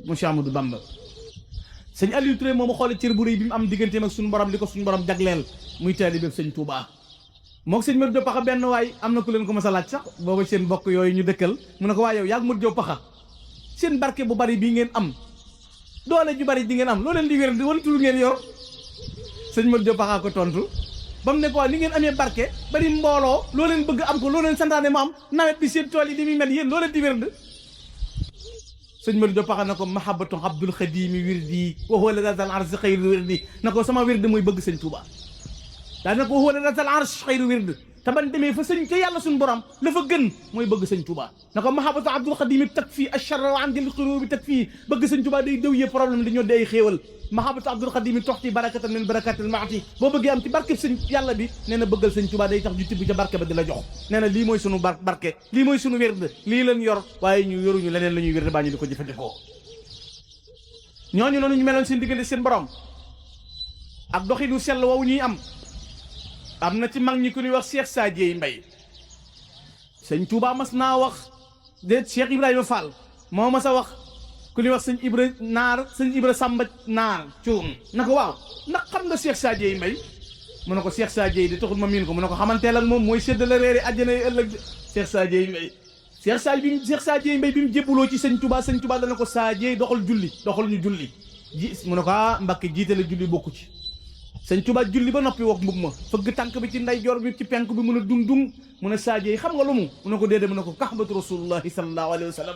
monsieur Amadou Bamba sëñ Aliou Touré moomu xoole cër bu rëy bi mu am digganteem ak suñu borom li ko suñu borom jagleel muy taalibe sëñ Tuubaa mook sëñ Modou Diop Paxa benn waay am na ku leen ko mas a laaj sax booba seen bokk yooyu ñu dëkkal mu ne ko waay yow yaag Modou Diop Paxa seen barke bu bari bii ngeen am doole ju bari di ngeen am loo leen di wér di wala tul ngeen yor sëñ Modou Diop Paxa ko tontu ba mu ne ko ni ngeen amee barke bari mbooloo loo leen bëgg am ko loo leen santaane mu am nawet bi seen tool yi di muy mel yéen loo leen di wér sëñ Modou Diop Paxa na ko mahabbatu Abdul Xadimi wirdi wa huwa la dal arsh xayru wirdi na ko sama wirdi mooy bëgg sëñ Tuubaa daa na ko wa huwa la dal arsh xayru wirdi te ban demee fa sëñ ca yàlla suñu borom la fa gën mooy bëgg sëñ Tuubaa na ko mahabbatu Abdul Xadimi takfi ash-sharra wa andil xurubi takfi bëgg sëñ Tuubaa day dëw yee problème dañoo day xéewal mahabbatu Abdul Xadimi toxti barakatan min barakatil maati boo bëggee am ci barke sëñ yàlla bi nee na bëggal sëñ Tuubaa day tax ju tibb ca barke ba di la jox nee na lii mooy sunu barke lii mooy sunu wérd lii leen yor waaye ñu yoruñu leneen la ñuy wérd baa ñu di ko jëfandikoo ñooñu noonu ñu meloon seen diggante seen borom ak doxinu sell woowu ñuy am na ci mag ñi ku ñuy wax Cheikh Sadio Mbaye sëñ Tuubaa mas naa wax de Cheikh Ibrahima Fall moo mas a wax ku ñuy wax sëñ Ibra Samba Naar Cuun na ko waaw ndax xam nga Cheikh Sadio Mbaye mu ne ko Cheikh Sadio di taxul ma miin ko mu ne ko xamanteel ak moom mooy séddale reeri àjjana yi ëllëg Cheikh Sadio Mbaye Cheikh Sadio Mbaye bi mu jébbaloo ci sëñ Tuubaa dana ko Sadio doxal ñu julli mu ne ko Mbàkke jiitale julli bokku ci sëñ Tuubaa julli ba noppi wok mbub ma fëgg tànk bi ci ndeyjoor bi ci penk bi mun a dung mu ne Sadio xam nga lu mu ne ko déedéet mu ne ko kaxbatu rasulullahi sallallahu alayhi wa sallam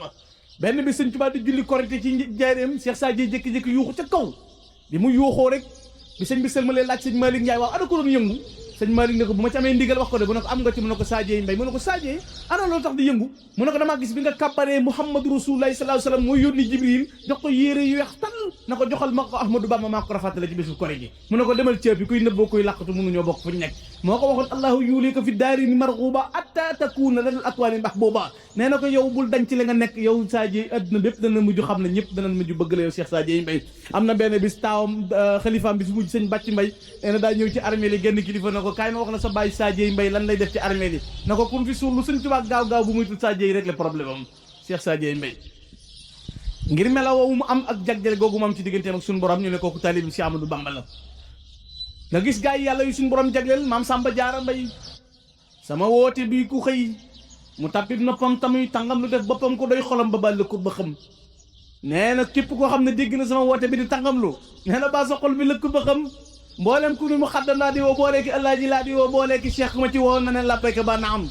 benn bi sëñ Tuubaa di julli korité ci njaareem Cheikh Sadio jékki-jékki yuuxu ca kaw bi mu yuuxoo rek bi sëñ bi sëlmalee laaj sëñ Malick Ndiaye waaw ana ko doon yëngu sëñ Malick ne ko bu ma ci amee ndigal wax ko de bu ne ko am nga ci mu ne ko Sadio Mbaye mu ne ko Sadio ana loolu tax di yëngu mu ne ko damaa gis bi nga kàbbaree Muhammadu rasulullahi sallallahu alayhi wa sallam mooy yónni Jibril jox ko yére yu weex tal na ko joxal ma ko Ahmadou Bamba maa ko rafetale ci bisu koré gi mu ne ko demal ceeb bi kuy nëbboo kuy làqatu mënuñoo bokk fuñ nekk moo ko waxoon allahu yuulika fi daarini marghuba atta takuna ladal akwaani mahbuba nee na ko yow bul dañ ci li nga nekk yow Sadio adduna bépp dana mujj xam ne ñëpp dana mujj bëgg la yow Cheikh Sadio Mbaye am na benn bis taawam xalifaam bi fi mujj sëñ Bàcc Mbay nee na daa ñëw ci armée li genn kilifa na ko kaay ma wax la sa bàyyi Sadio Mbaye lan lay def ci armée li na ko kun fi suur lu sëñ Tuubaa gaaw bu muy tul Sadio yi rek le problème am Cheikh Sadio Mbaye ngir melawoo mu am ak jagleel googu mu am ci digganteem ak suñu borom ñu ne kooku taalib si Amadou Bamba la nga gis gaa yi yàlla yu suñu borom jagleel maam Samba Jaara Mbay sama woote bi ku xëy mu tàppit noppam tamuy tàngam lu def boppam ko doy xolam ba bàll ko ba xam nee na képp koo xam ne dégg na sama woote bi di tàngam lu nee na baa sa xol bi lëkk ba xam mboolem ku ni mu xaddam laa di woo booleeki Alaaji laa di woo booleeki Cheikh ma ci woo na ne làppayka ba na am